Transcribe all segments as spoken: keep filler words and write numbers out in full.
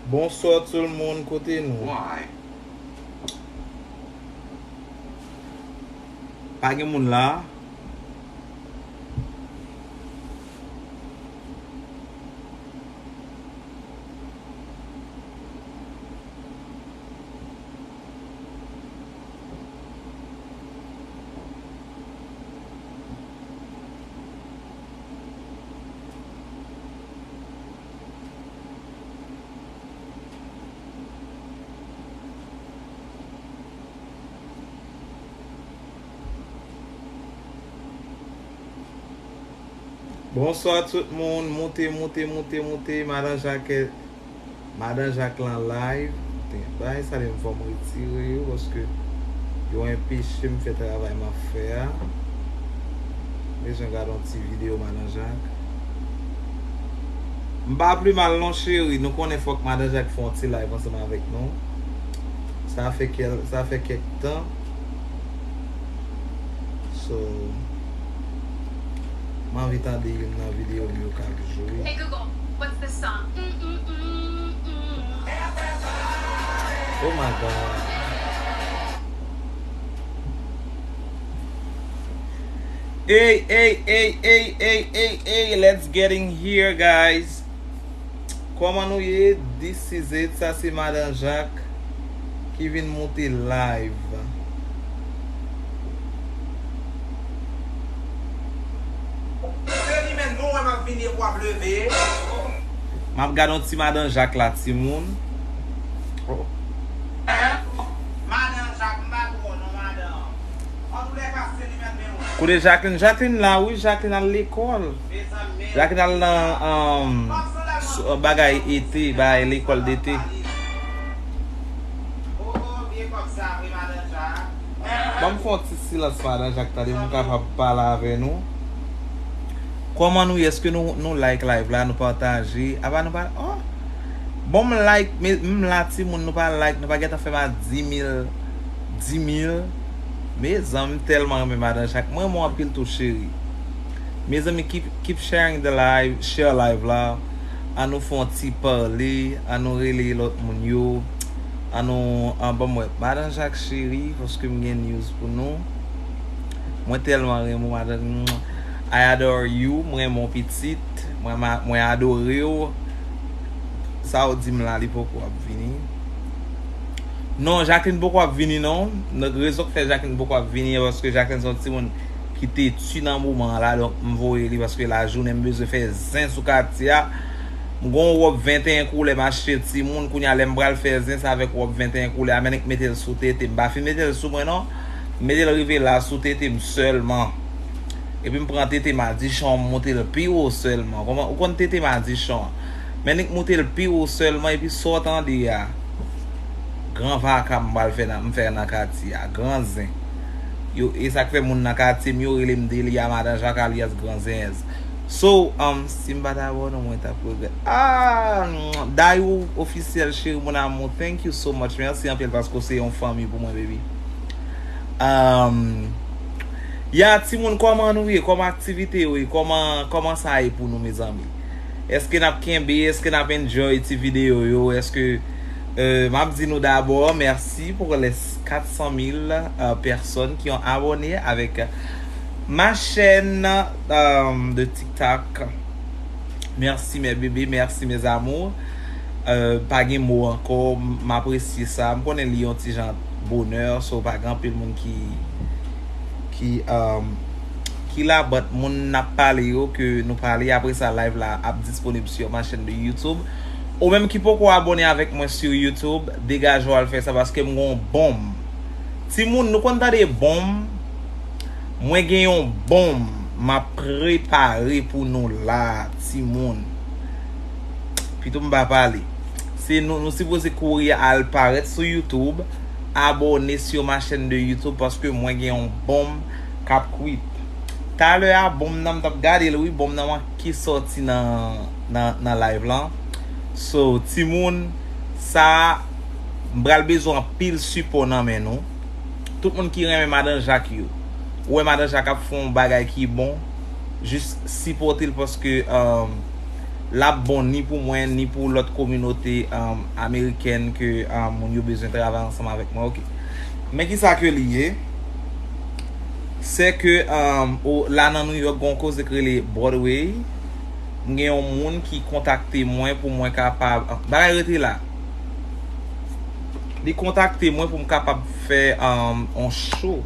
Bonswa tout moun, kote nou? Pa gen moun la. Bonswa tout moun, moute, moute, moute, moute, madan Jakèt. Madan Jak lan live. Bagay sa li m fò m retire yo paske yo anpeche m fè travay m ap fè a. Bezwen gade yon ti videyo madan Jak. M pa pi mal non cheri, nou konnen fòk madan Jak fè yon ti live ansanm avèk nou. Sa fè kèl, sa fè kèk tan. So, m anvi tande youn nan videyo m yo k ap jwe. Hey Google, what's this song? Mm, mm, mm, mm. Oh my God. Hey, hey, hey, hey, hey, hey, hey, let's get in here, guys. Kòman nou ye? This is it. Sa se Madan Jak ki vin moute live. M ap gade yon ti Madan Jak la, timoun. Oh. Madan Jak, m pa twò non, madan. Kote Jacqueline? Jacqueline la, wi, Jacqueline al lekòl. Jacqueline al nan, um, s-, bagay ete, bagay lekòl dete. Ban m fè yon ti silans, madan Jak, tande pou m kapab pale avè nou. Kòman nou ye? Èske nou, nou like live la, nou pataje? Apa nou pa, oh! Bon, m like, men m la, timoun, nou pa like, nou pa gentan fè m a dis mil, dis mil. Mezanmi, m tèlman renmen Madan Jak. Mwen, mwen anpil tou, cheri. Mezanmi, keep, keep sharing the live, share live la. An nou fè yon ti pale, an nou rele lòt moun yo. An nou, an, ban m wè, Madan Jak cheri, paske m gen news pou nou. Mwen tèlman renmen w, madan. I adore you. Mwen renmen w pitit. Mwen ma-, mwen adore w. Sa w di m la, li poko ap vini. Non, Jacqueline poko ap vini, non. Rezon k fè Jacqueline poko ap vini, se paske Jacqueline se yon timoun ki teti nan moman an la, donk m voye li paske lajounen m bezwen fè zen sou katye a. M gen yon wòb venteyen koulè m achte timoun, kounye a lè m pral fè zen, se avèk wòb venteyen koulè a, men nèk mete l sou tete m. M pa fin mete l sou mwen, non. M mete l rive la sou tete m sèlman. Epi m pran tete madichon, m moute l pi wo sèlman. Kòman, ou konn tete madichon an? Men nèk moute l pi wo sèlman, epi sa w tande a, gran vaka m pral fè nan, m fè nan katye a, gran zen. Yo, e sa k fè moun nan katye m yo rele m Delia Madan Jak alyas Gran Zenyèz. So, um, si m pa t abòne w, mwen t ap regrèt. Ah, Dayou Officiel, cheri, mon amour, thank you so much. Mèsi anpil paske w se yon fanmi pou mwen, baby. Um, ya, timoun, kòman nou ye? Kòman aktivite yo ye? Kòman, kòman sa ye pou nou, mezanmi? Èske n ap kenbe? Èske n ap enjoy ti videyo yo? Èske, euh, m ap di nou dabò, mèsi pou les quatre cent mille, euh, personnes qui ont abonné avec ma chaîne, euh, de TikTok. Merci mes bébés, merci mes amours. Euh, pa gen mo ankò, m, m apresye sa. M konnen li yon ti jan bonè, so pa gen anpil moun ki, ki, um, ki la, but moun n ap pale yo, ke nou pale, apre sa live la ap disponib sur ma chaîne de YouTube. Ou menm ki poko abòne avèk mwen sur YouTube, degaje w al fè sa paske m gen yon bonm. Timoun, nou konn tande bonm? Mwen gen yon bonm m ap prepare pou nou la, timoun. Pito m pa pale. Se nou, nou sipoze kouri al parèt sou YouTube, abòne sur ma chaîne de YouTube paske mwen gen yon bonm k ap kwit. Talè a, bonm nan m t ap gade l, wi, bonm nan manke sòti nan, nan, nan live lan. So, timoun, sa, m pral bezwen anpil sipò nan men nou. Tout moun ki renmen Madan Jak yo, ou wè Madan Jak ap fè yon bagay ki bon, jis sipòte l paske, um, l ap bon ni pou mwen, ni pou lòt kominote, um, amerikèn ke, um, moun yo bezwen travay ansanm avèk mwen. Oke. Men ki sa ke li ye? Se ke, um, o, la nan New York, gen yon koze ki rele Broadway. M gen yon moun ki kontakte mwen pou mwen kapab, bagay rete la. Li kontakte mwen pou m kapab fè, um, on show.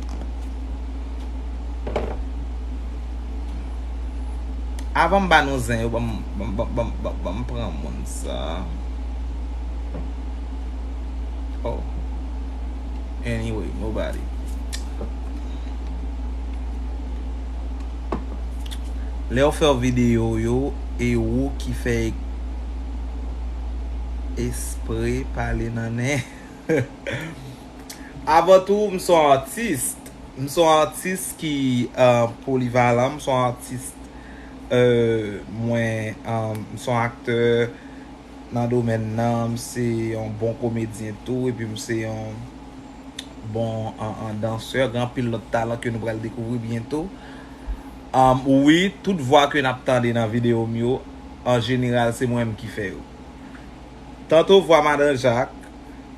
Avan m ba nou zen yo, ban m, ban m, ban m, ban m, ban m, ban m pran moun sa. Oh. Anyway, nobody. Lè w fè videyo yo, e ou ki fè espre pale nan nen. Avan tou, m se yon atis. M se yon atis ki, euh, polivalan. M se yon atis, euh, mwen, euh, m se yon aktè nan domèn nan. M se yon bon komedyen tou. Epi m se yon bon, euh, euh, dansè. Gen anpil lòt talan ke nou pral dekouvri byento. Um, wi, tout vwa ke n ap tande nan videyo m yo, an jeneral, se mwen menm ki fè yo. Tanto vwa Madan Jak,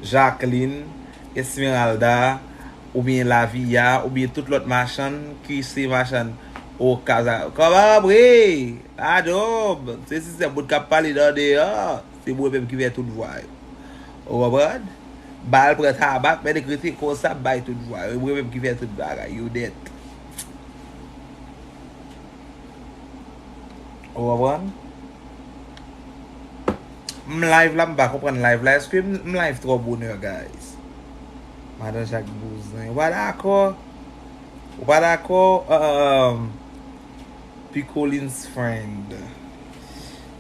Jacqueline, Esmeralda, oubyen Lavia, oubyen tout lòt machann ki se machann Okaza. Kòman bre? Ladjòb, se sistèm moun k ap pale nan deyò, se mwen menm ki fè tout vwa yo. Ou konprann? Bal pran tabak, men nèg rete konsa, bay tout vwa yo. Mwen menm ki fè tout bagay, you dead. Ou konprann? M live la, m pa konprann live la. Èske m, m live twò bonè, guys? Madan Jak bouzen. Ou pa dakò? Ou pa dakò? Um, Picolin's friend.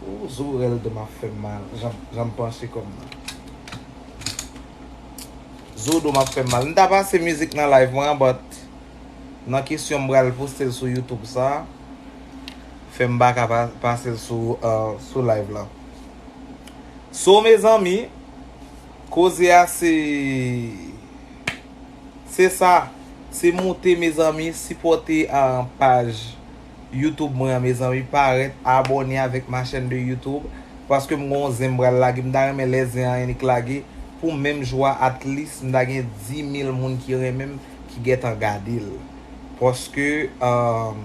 Ou zo rèl do m ap fè m mal. Jan, jan m panche kòm nan. Zo do m ap fè m mal. M ta pase mizik nan live mwen, but nan kesyon m pral poste l sou YouTube sa, fè m pa ka pa, pase l sou, euh, sou live la. So, mezanmi, koze a se, se sa. Se moute, mezanmi, sipòte, euh, paj YouTube mwen an, mezanmi. Parèt, abòne avèk ma chaîne de YouTube. Paske m gon zen m pral lage. M ta renmen lè zen an annik lage. Pou menm jou a, at least, m ta gen dis mil moun ki renmen m, ki gentan gade l. Paske, euh,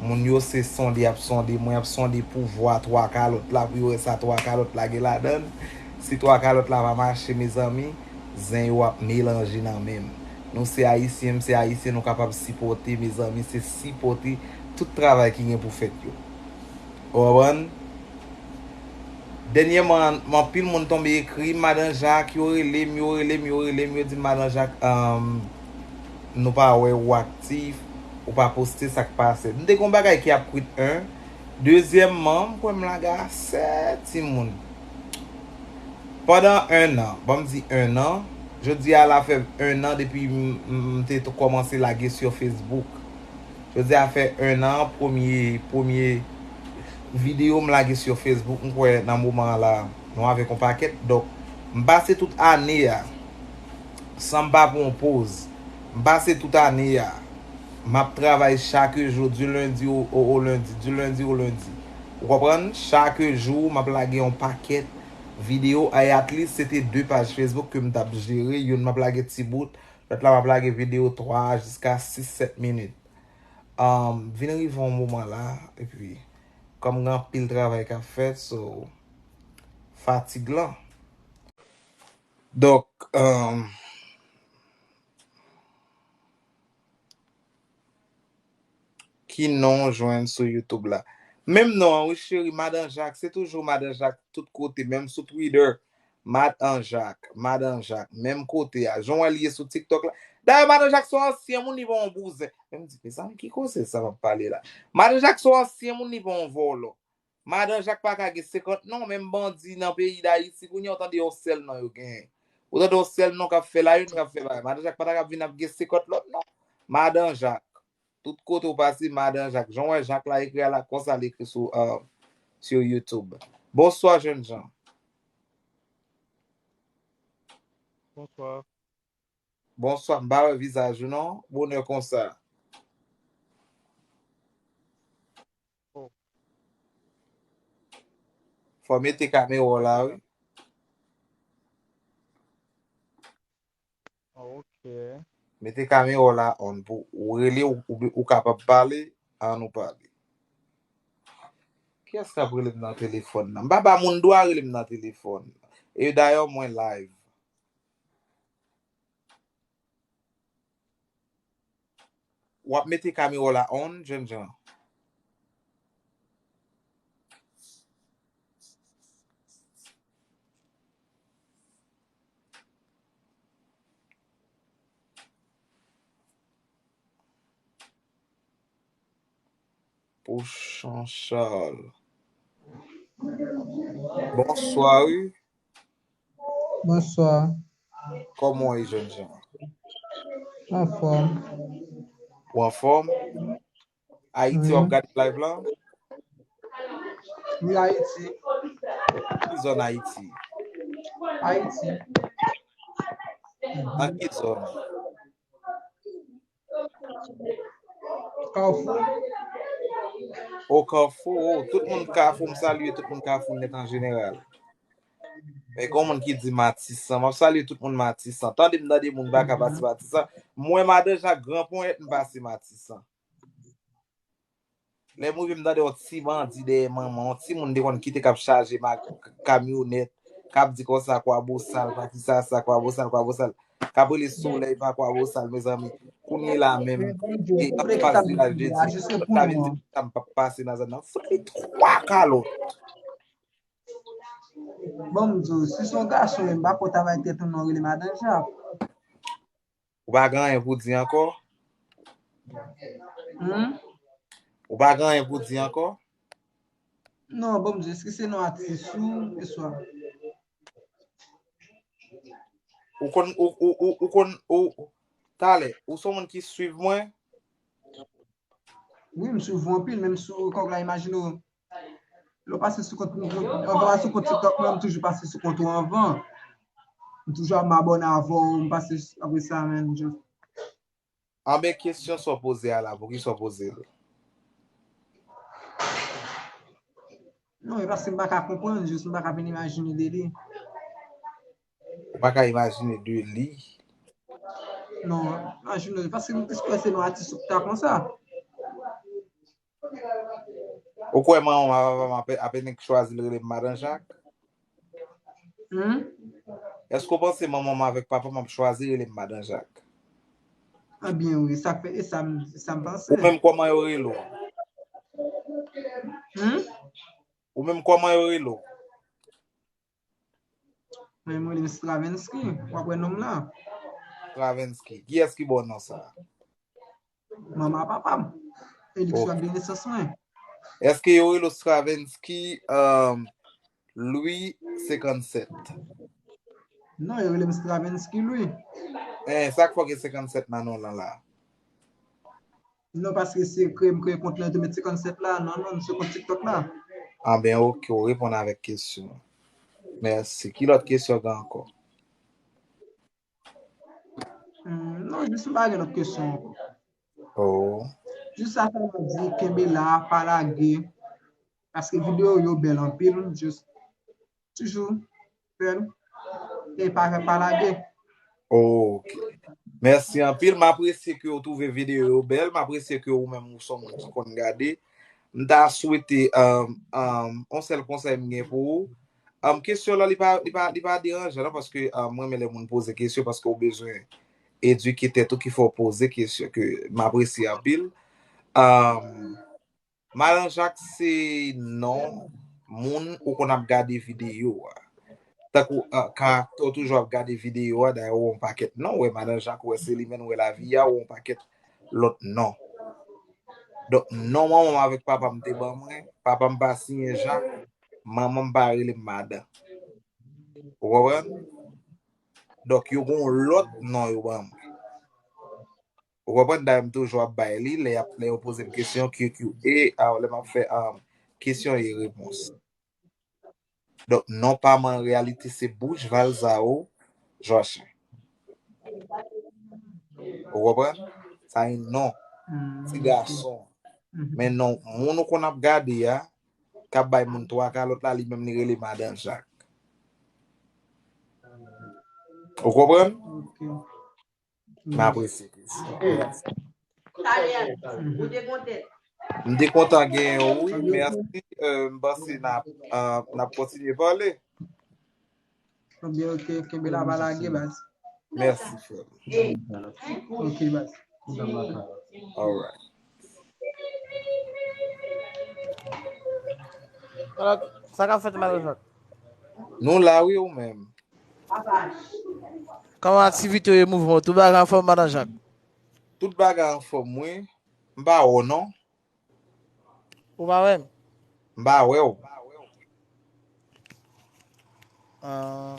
moun yo se sonde y ap sonde. Mwen ap sonde pou vwa twa kalòt la, pou yo wè sa twa kalòt la gen ladan l. Si twa kalòt la pa mache, mezanmi, zen yo ap melanje nan men m. Nou se Ayisyen, m se Ayisyen, nou kapab sipòte, mezanmi, se sipòte tout travay ki gen pou fèt yo. Ou konprann? Dènyèman, anpil moun tonbe ekri m, Madan Jak, yo rele m, yo rele m, yo rele m, yo di m, Madan Jak, um, nou pa wè ou aktif, ou pa poste, sa k pase. M te gon bagay ki ap kwit, en. Dezyèmman, m kwè m lage ase timoun. Pandan en an, ban m di en an, jodi a la fè en an depi m, m, m te t-, kòmanse lage sou Facebook. Jodi a fè en an, premye, premye videyo m lage sou Facebook, m kwè nan moman an la, nou avèk yon pakèt. Donk, m pase tout ane a, san m pa pran yon poz, m pase tout ane a, m ap travay chak jou, du lundi au, au, au lundi, du lundi au lundi. Ou konprann? Chak jou, m ap lage yon pakèt videyo, e at least, se te de paj Facebook ke m t ap jere, youn m ap lage ti bout, lòt la m ap lage videyo twa jiska sis, sèt minit. Um, vin rive yon moman la, epi, kòm gen anpil travay k ap fèt, so, fatig lan. Donk, um, ki non w jwenn sou YouTube la? Menm non an, wi, cheri, Madan Jak, se toujou Madan Jak tout kote, menm sou Twitter. Madan Jak, Madan Jak, menm kote a. Jan w wè l ye sou TikTok la. Dayè, Madan Jak se yon ansyen moun, li pa yon bouzen. Men m di, mezanmi, ki koze sa m ap pale la? Madan Jak se yon ansyen moun, li pa yon vòlò. Madan Jak pa ka gen senkant non, menm bandi nan peyi Dayiti, kounye a w tande yon sèl non yo genyen. Ou tande yon sèl non k ap fè layòn, k ap fè bagay. Madan Jak pa ta ka vin ap gen senkant lòt non. Madan Jak. Tout kote w pase, Madan Jak. Jan w wè Jak la ekri a la, konsa l ekri sou, euh, sur YouTube. Bonswa, jènjan. Bonswa. Bonswa, m pa wè vizaj ou non. Bonè konsa. Oh. Fò mete kamera w la, wi. Ok. Mete kamera w la on pou ou rele ou, ou, ou kapab pale, an nou pale. Kiyès k ap rele m nan telefòn nan? M pa ba moun dwa rele m nan telefòn. E dayè mwen live. W ap mete kamera w la on, jènjan? Pouchon Charles. Bonswa wi. Bonswa. Kòman w ye jènjan? Anfòm. Ou anfòm? Ayiti w ap gade live lan? Wi, Ayiti. Ki zòn Ayiti? Ayiti. Nan ki zòn? Kafou. O Kafou, o, tout moun Kafou, m salye tout moun Kafou nèt an jeneral. Men gon moun ki di Matisan, m ap salye tout moun Matisan. Tande m tande moun pa ka pase Matisan. Mwen, Madan Jak, Gran Ponyèt, m pase Matisan. Lè m rive m tande yon ti bandi dèyè manman, yon timoun te konn kite k ap chaje kamyonèt, k ap di konsa Kwabosal, pa ki sa sa, Kwabosal, Kwabosal. K ap rele solèy pa Kwabosal, mezanmi. Kounye la menm, e anfas vilaj de Dye, sa vle di sa m p ap pase nan zòn nan. Fout li twa kalòt. Bon, m di w, si se yon gason, m pa ko travay tèt ou non, rele Madan Jak. Ou pa gen anyen pou di ankò? Hmm? Ou pa gen anyen pou di ankò? Non, bon, m di, èske se non atis ou, oswa? Ou konn, ou, ou, ou, ou konn, ou, talè, ou se yon moun ki swiv mwen? Wi, m swiv ou anpil, menm sou kòk la, imajine w. Lè w pase sou kont mwen, anvan sou kont TikTok mwen, m toujou pase sou kont ou anvan. M toujou ap m abòne avè w, m pase apre sa, menm just. Anben, kesyon sa w poze a la, poukisa w poze l? Non, e paske m pa ka konprann, jis m pa ka vin imajine de li. Ou pa ka imajine de li? Non, imajine, paske m te kwè se non atis ou ta konsa. Ou kwè manman m ak papa m ap, ap ennik chwazi l rele m Madan Jak? Hmm? Èske w panse manman m avèk papa m ap chwazi rele m Madan Jak? Ebyen wi, sa k fè, e sa m, sa m panse. Ou menm kòman yo rele w? Hmm? Ou menm kòman yo rele w? Mwen, mwen rele m Stravinsky, w ap wè non m la. Stravinsky. Kiyès ki ba w non sa a? Manman papa m. E li ki sou ak de nesans mwen. Èske yo rele w Stravinsky, um, Louis senkannsèt? Non, yo rele m Stravinsky Louis. Eh, sa k fè w gen senkannsèt nan non lan la? Non, paske se kreye m kreye kont lan, yo te met senkannsèt la. Non, non, se kont TikTok la. Anben, ok, ou reponn avèk kesyon. Mèsi. Ki lòt kesyon gen ankò? Hmm, non, jis m pa gen lòt kesyon ankò. Oh. Jis sa sèlman di, kenbe la, pa lage. Paske videyo yo bèl anpil, jis toujou fè l. E pa, pa lage. Ok. Mèsi anpil. M apresye ke w twouve videyo yo bèl. M apresye ke ou menm ou se yon moun ki konn gade. M ta swete, um, um, yon sèl konsèy m gen pou ou. Um, kesyon lan, li pa, li pa, li pa deranjan non, paske, um, mwen renmen lè moun poze kesyon paske ou bezwen edike tèt ou ki fè w poze kesyon ke m apresye anpil. Um, Madan Jak se non moun ou konn ap gade videyo a. Tankou, ah, karaktè w toujou ap gade videyo a, dayè ou wè yon pakèt non, ou wè Madan Jak, ou wè Selimèn, ou wè Lavi a, ou wè yon pakèt lòt non. Donk, non manman m avèk papa m te ban mwen, papa m pa siyen Jak, manman m pa rele m Madan. Ou konprann? Donk, yo gen yon lòt non yo ban mwen. Ou konprann? Dayè, m toujou ap bay li, lè y ap, lè yo poze m kesyon, Q Q A, a, lè m ap fè, um, kesyon e repons. Donk, non pa m an reyalite se Bouch Valzao Jochen. Ou konprann? Sa yon non. Ti gason. Men non, moun ou konn ap gade a, k ap bay moun twa kalòt la, li menm li rele Madan Jak. Ou konprann? Ok. M apresye kesyon. Mèsi. M te kontan genyen w, wi. Mèsi. Euh, m panse n ap, euh, n ap kontinye pale. Ebyen, ok, kenbe la, pa lage, baz. Mèsi, frè m. Ok, baz. Alright. Alò, sa k ap fèt, Madan Jak? Nou la, wi, ou menm? Kòman aktivite yo, mouvman, tout bagay anfòm, Madan Jak? Tout bagay anfòm, wi. M pa wè w, non. Ou pa wè m? M pa wè w. Ah.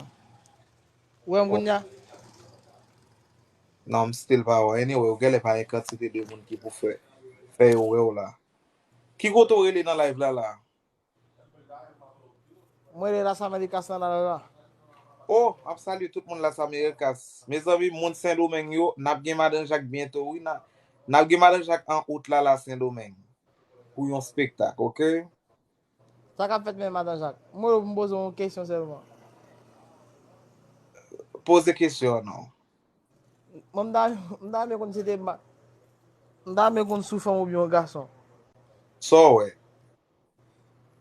Ou wè m kounye a? Non, m still pa wè. Anyway, ou genlè pa gen kantite de moun ki pou fè, fè yo wè w la. Ki kote w rele nan live la, la? Mwen rele Las Américas nan la, la, la. Oh, m ap salye tout moun Las Américas. Mezanmi, moun Sendomeng yo, n ap gen Madan Jak byento, wi. N a, n ap gen Madan Jak an out la, la Sendomeng. Pou yon spektak, ok? Sa k ap fèt menm, Madan Jak? Mwen, m poze yon kesyon sèlman. Poze kesyon an, non. Mwen, m ta, m ta renmen konn si te ma-, m ta renmen konn si w fanm oubyen yon gason. Sa w wè?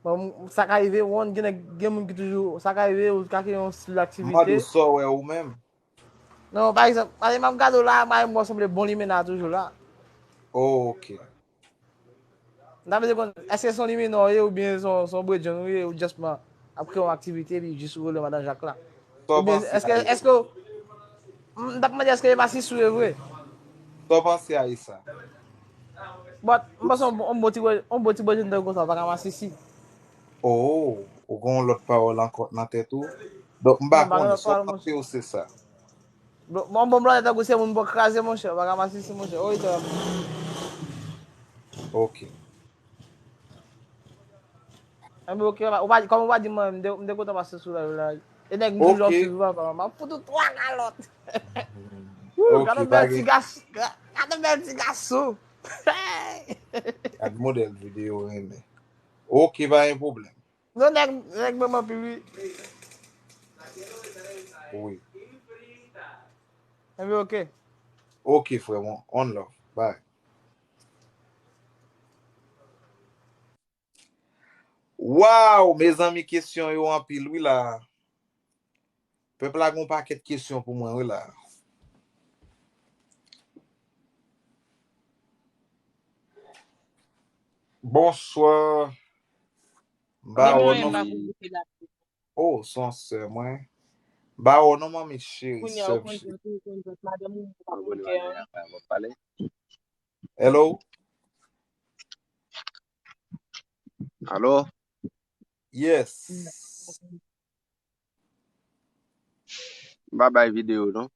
Bon, m, sa ka rive, w konn gen nèg, gen moun ki toujou, sa ka rive, ou ka gen yon stil aktivite. M mande w sa w wè ou menm. Non, pa egzanp, pale m ap gade w la, m wè w sanble bon limena toujou la. Oh, ok. M ta vle konn, èske se yon limena w ye oubyen se yon, se yon bredjenn ou ye, ou just man ap kreye yon aktivite, epi jis ou rele Madan Jak la? Sa w panse a Issa? Èske, èske, m t ap mande èske e masisi w ye vre? Sa w panse a Issa? But, m panse yon bon, yon bon ti bredjenn, yon bon ti bredjenn tankou sa, w pa ka masisi. Oh, ou gen yon lòt pawòl ankò nan tèt ou? Donk, m pa konnen, sa w panse ou se sa? Bon, bon, bon, blòdè tankou se moun pou kraze, monchè. Ou pa ka masisi, monchè. Oy, tè. Ok. Enben, ok, ou pa, kòm ou pa di mwen, m te, m te kontan pase sou live la. E nèg m toujou ap swiv la, pa, m ap fout ou twa kalòt. Wou, gade yon bèl ti gason. Gade yon bèl ti gason. Gade modèl videyo renmen. Ok, pa gen pwoblèm. Non, nèg, nèg menm anpil, wi. Wi. Enben, ok. Ok, frè mwen. One love. Bye. Waw, mezanmi, kesyon yo anpil, wi, la. Pèp la gen yon pakèt kesyon pou mwen, wi, la. Bonswa. M pa wè w non. Oh, se yon sè mwen. M pa wè w non, manmi cheri, sè m cheri. Hello? Alo? Yes. M pa bay videyo, non.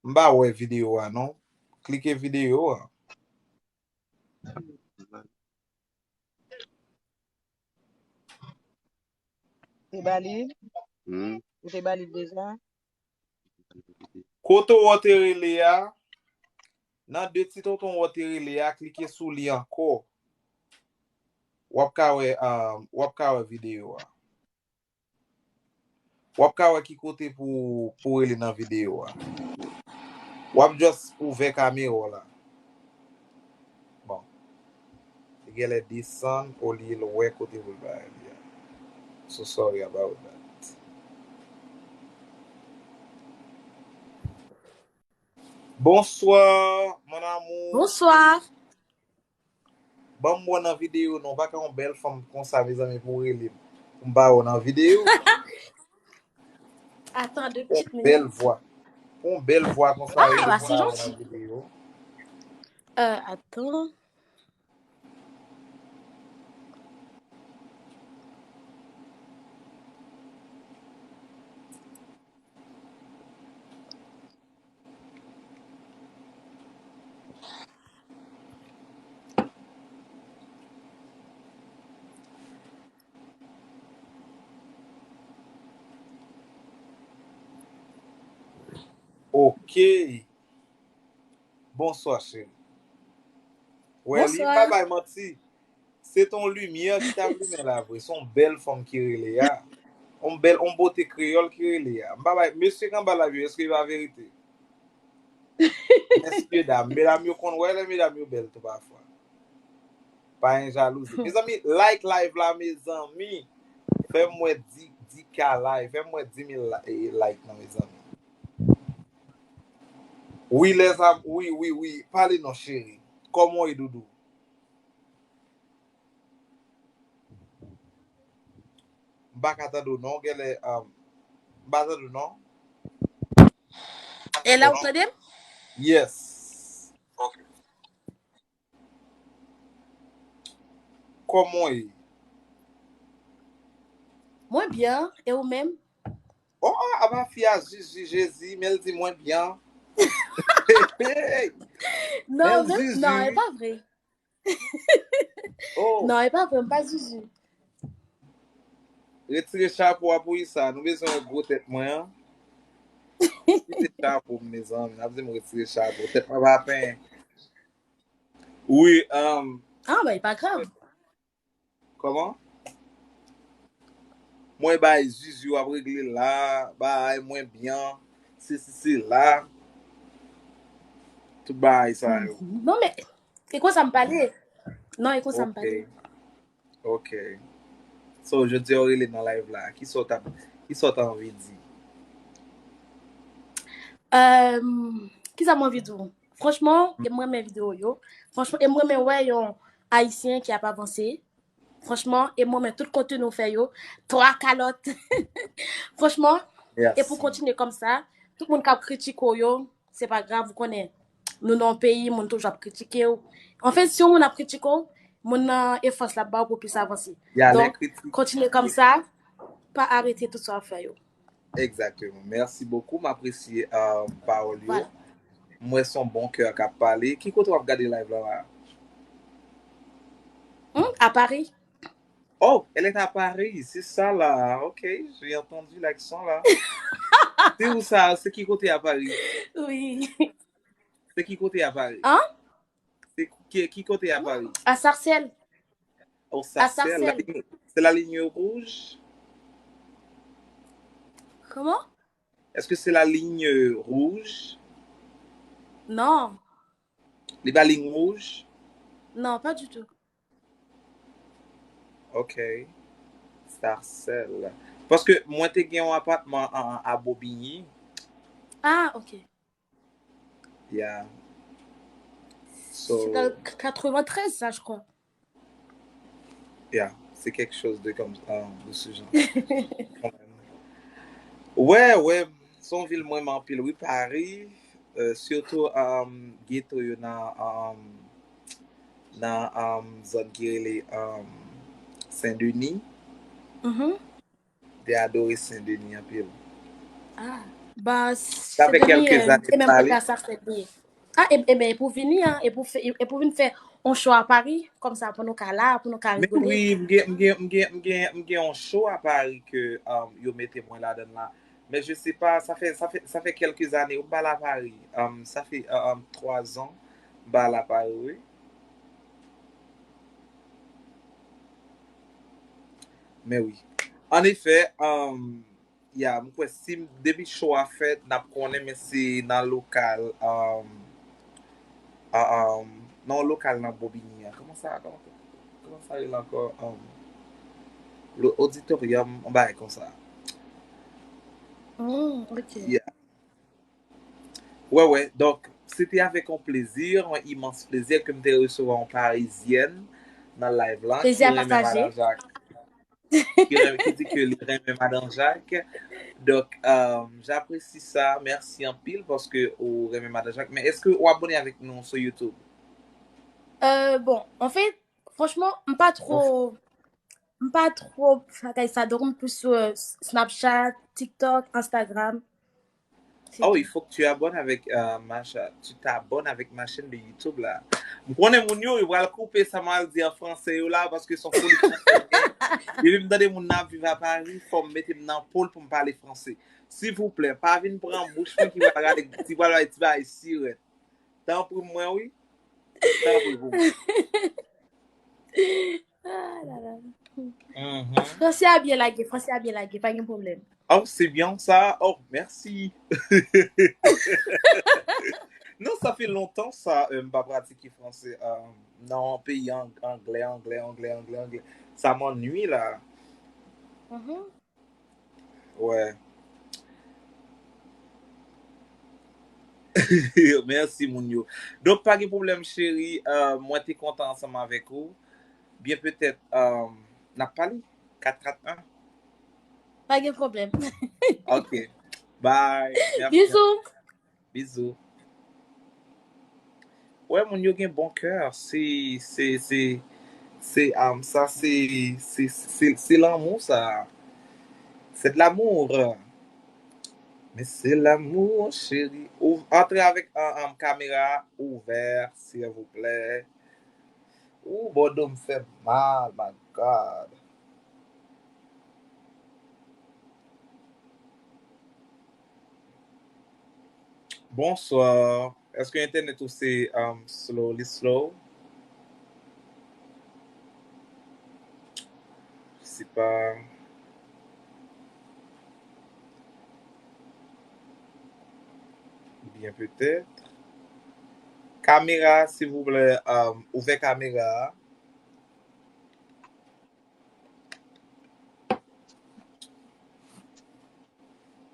M pa wè videyo a, non. Klike videyo a. Te ba li? Hmm. Ou te ba li deja? Kote w te rele a, nan de ti tonton w te rele a, klike sou li ankò. W ap ka wè, um, w ap ka wè videyo a. W ap ka wè ki kote pou, pou rele nan videyo a. W ap just ouvè kamera w la. Bon. Li genlè desann olye l wè kote pou l bay li a. So sorry about that. Bonsoir, mon amour. Bonsoir. Ban m wè nan videyo, non. Pa ka yon bèl fanm konsa, mezanmi, pou w rele m. Pou m pa wè w nan videyo. Attends deux petites minutes. Bèl vwa. Pou yon bèl vwa konsa, rele m pou m pa wè w nan videyo. Euh, attends. Ok. Bonswa, cheri. Wè, li pa bay manti. Se t on limyè ki t ap limen la vre. Se yon bèl fanm ki rele a. On bèl, on bote kreyòl ki rele a. M pa bay, mesye k anba live yo, èske e pa verite? Mesye dam, medam yo konn wè lè medam yo bèl tou pafwa. Pa gen jalouzi. Mezanmi, like live la, mezanmi. Fè m wè di, di ka like. Fè m wè di mil la- eh, like nan, mezanmi. Wi, lèzam, wi, wi, wi. Pale non, cheri. Kòman w ye, doudou? M pa ka tande w non, genlè, um, m pa tande w non. E la, ou tande m? Yes. Ok. Kòman w ye? Mwen byen, e ou menm? Oh, oh, apa fi a Zuzu Jezi, men l di mwen byen. Non, men, non, e pa vre. Oh. Non, e pa vre, m pa Zuzu. Retire chapo a pou Isa. Nou bezwen wè gwo tèt mwen an. Retire chapo m, mezanmi. N ap di m retire chapo. Tèt mwen pa penyen. Wi, um, ah, ben, e pa grav. Kòman? Mwen bay Zuzu ap regle la, bay mwen byen, se si se la. Tout bagay sa yo. Non, men, e konsa m pale. Non, e konsa m pale. Ok. Ok. So, jodi a w rele nan live la. Kisa w t ap, kisa w t anvi di? Um, kisa m anvi di w? Franchman, e m renmen videyo yo. Franchman, e m renmen wè yon Ayisyen ki ap avanse. Franchman, e m renmen tout kontni w fè yo. Twa kalòt. Franchman, e pou kontinye kòmsa. Tout moun k ap kritike w yo, se pa grav, ou konnen. Nou nan yon peyi, moun toujou ap kritike w. Anfen, si yon moun ap kritike w, moun nan e fòs l ap ba w pou plis avanse. Donk, kontinye kòmsa, pa arete tout sa w ap fè yo. Exactement. Merci beaucoup. M apresye, euh, pawòl yo. Voilà. M wè se yon bon kè k ap pale. Ki kote w ap gade live la la? Hmm, à Paris. Oh, elle est à Paris, c'est ça là. Ok, j'ai entendu l'accent là. C'est où ça? C'est qui côté à Paris? Oui. C'est qui côté à Paris? Hein? C'est qui, qui côté à Paris? À Sarcelles. Oh, Sarcelles. C'est la ligne rouge? Comment? Est-ce que c'est la ligne rouge? Non. Li pa ligne rouge? Non, pas du tout. Ok. Sarcelles. Paske mwen te gen yon apatman a, a Bobigny. Ah, ok. Yeah. So, c'est dans le quatre-vingt-treize, ça, je crois. Yeah, c'est quelque chose de comme, euh, de ce genre. Quand même. Ouais, ouais, se yon vil mwen renmen anpil, wi, Paris. Euh, surtout, euh, ghetto yo nan, euh, nan, um, zòn ki rele, um, Saint-Denis. M te adore Saint-Denis anpil. Ah, ba, sa fè kèlke zane m pale. Ah, e, e ben, e pou vini, hein, e pou fè, e pou vin fè yon show à Paris, kòmsa pou nou ka la, pou nou ka rigole. Men wi, m gen, m gen, m gen, m gen, m gen yon show à Paris ke, um, yo mete mwen ladan la. Men je sais pas, sa fè, sa fè, sa fè kèlke zane m pa la Paris. Um, sa fè, um, twa zan m pa la Paris, wi. Men wi. An efè, um, ya, m kwè si m, depi show a fèt, n ap konnen, men se nan lokal, um, um, nan yon lokal nan Bobigny an. Kòman sa, kòman, kòman sa rele ankò? Um, le auditorium, yon bagay konsa. Oh, ok. Yeah. Ouais, ouais. Donc, c'était avec un plaisir, un immense plaisir ke m te resevwa yon Parizyèn nan live la. Plaisir partagé. Ki renmen Madan Jacques. Ki renmen, ki di ke li renmen Madan Jacques. Donc, euh, j'apprécie ça. Merci anpil paske ou renmen Madan Jacques. Men èske ou abone avèk nou sou YouTube? Euh, bon, en fait, franchement, m pa tro, m pa tro bagay sa. Donk, m plis sou, euh, Snapchat, TikTok, Instagram. Oh, il faut que tu abonnes avec, euh, ma cha-, tu t'abonnes avec ma chaîne de YouTube la. M konnen moun yo, yo pral koupe sa m al di an franse yo la, paske se yon foli franse. Depi m tande moun nan ap viv a Paris, fò m mete m nan po l pou m pale franse. Silvouplè, pa vin pran bouch mwen ki pral rale, ki pral bay ti bagay sirèt. Tanpri mwen, wi. Tanpri pou mwen. Ah, la, la. Mhm. Franse a byen lage, franse a byen lage, pa gen pwoblèm. Oh, c'est bien ça. Oh, merci. Non, ça fait longtemps ça, euh, m pa pratike franse euh, nan yon peyi ang- anglè, anglè, anglè, anglè, anglè. Ça m'ennuie là. Mhm. Ouais. Merci moun yo. Donk pa gen pwoblèm cheri, euh, mwen te kontan ansanm avèk ou. Byen petèt euh, n ap pale kat kat en. Pa gen pwoblèm. Ok. Bye. Merci. Bizou. Bizou. Ouais, moun yo gen bon kè. Se se se se um, sa se se se se lanmou sa. C'est de l'amour. Men se lanmou cheri. Ou antre avèk an, an kamera ouvè, silvouplè. Ou bòdo m fè mal, my God. Bonsoir. Èske entènèt ou se um, slow, li slow? Se pa byen petèt. Kamera, silvouplè, um, ouvè kamera a.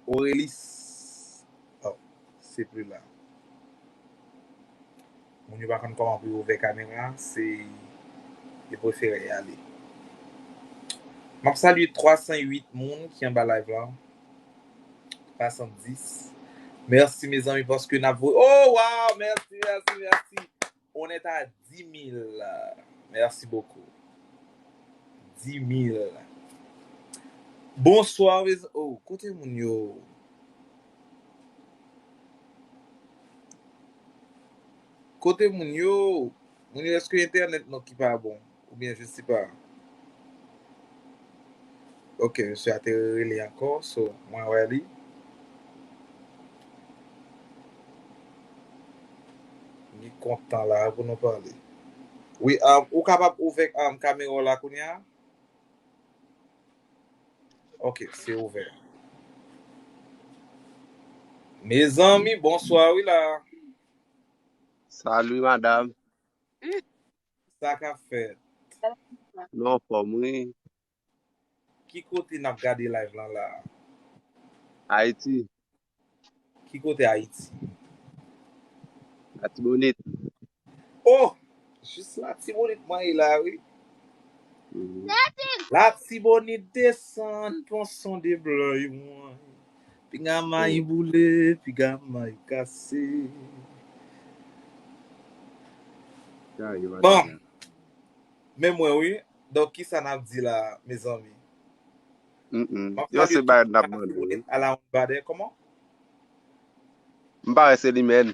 Aurélis. Oh, c'est plus là. Moun yo pa konn kòman pou yo ouvè kamera, se yo prefere y ale. M ap salye twa san uit moun ki anba live la. Twa san dis. Mèsi mezanmi paske n ap voye. Oh wow, mèsi, mèsi, mèsi. On est à dix mille. Merci beaucoup. Dix mille. Bonsoir, mes... Oh, kote moun yo? Kote moun yo? Moun yo, èske entènèt nou ki pa bon? Oubyen, je sais pas. Ok, mesye a te rele ankò, so mwen wè li. Li kontan la pou nou pale. Wi, um, ou kapab ouvè um, kamera w la kounye a? Ok, se ouvè. Mezanmi, bonswa wi la. Salut madame. Sa k ap fèt? Nou anfòm wi. Ki kote n ap gade live lan la? Ayiti. Ki kote Ayiti? Latibonit. Oh! Jis Latibonit mwen ye la wi. Mhm. Latibonit desann pran son de blan mwen. Piga may boule, piga may kase. Sa yo Bon. Madam. Men mwen wi. Donk kisa n ap di la, mezanmi? Mm-mm. M ap Yo se salye bagay tout n ap fanatik mande wi. Bonit a la Badè, kòman? M pa wè se li menm.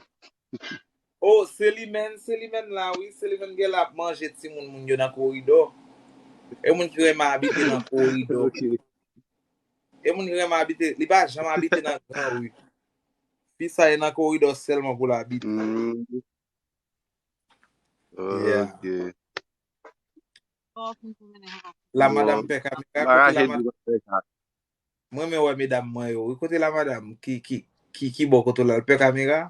Oh, se li menm, se li menm la wi, se li menm gen la ap manje timoun moun yo nan koridò. E moun ki renmen abite nan koridò. Ok. E moun ki renmen abite, li pa janm abite nan gran ri. Fi sa e nan koridò sèlman pou l abite. Mm. Yeah. Ok. La Bon, madanm pè kamera, bagay kote la e madanm? di konsa. Mwen men wè medam mwen yo. Wi, kote la madanm? Ki ki ki ki bò kote la? L pè kamera?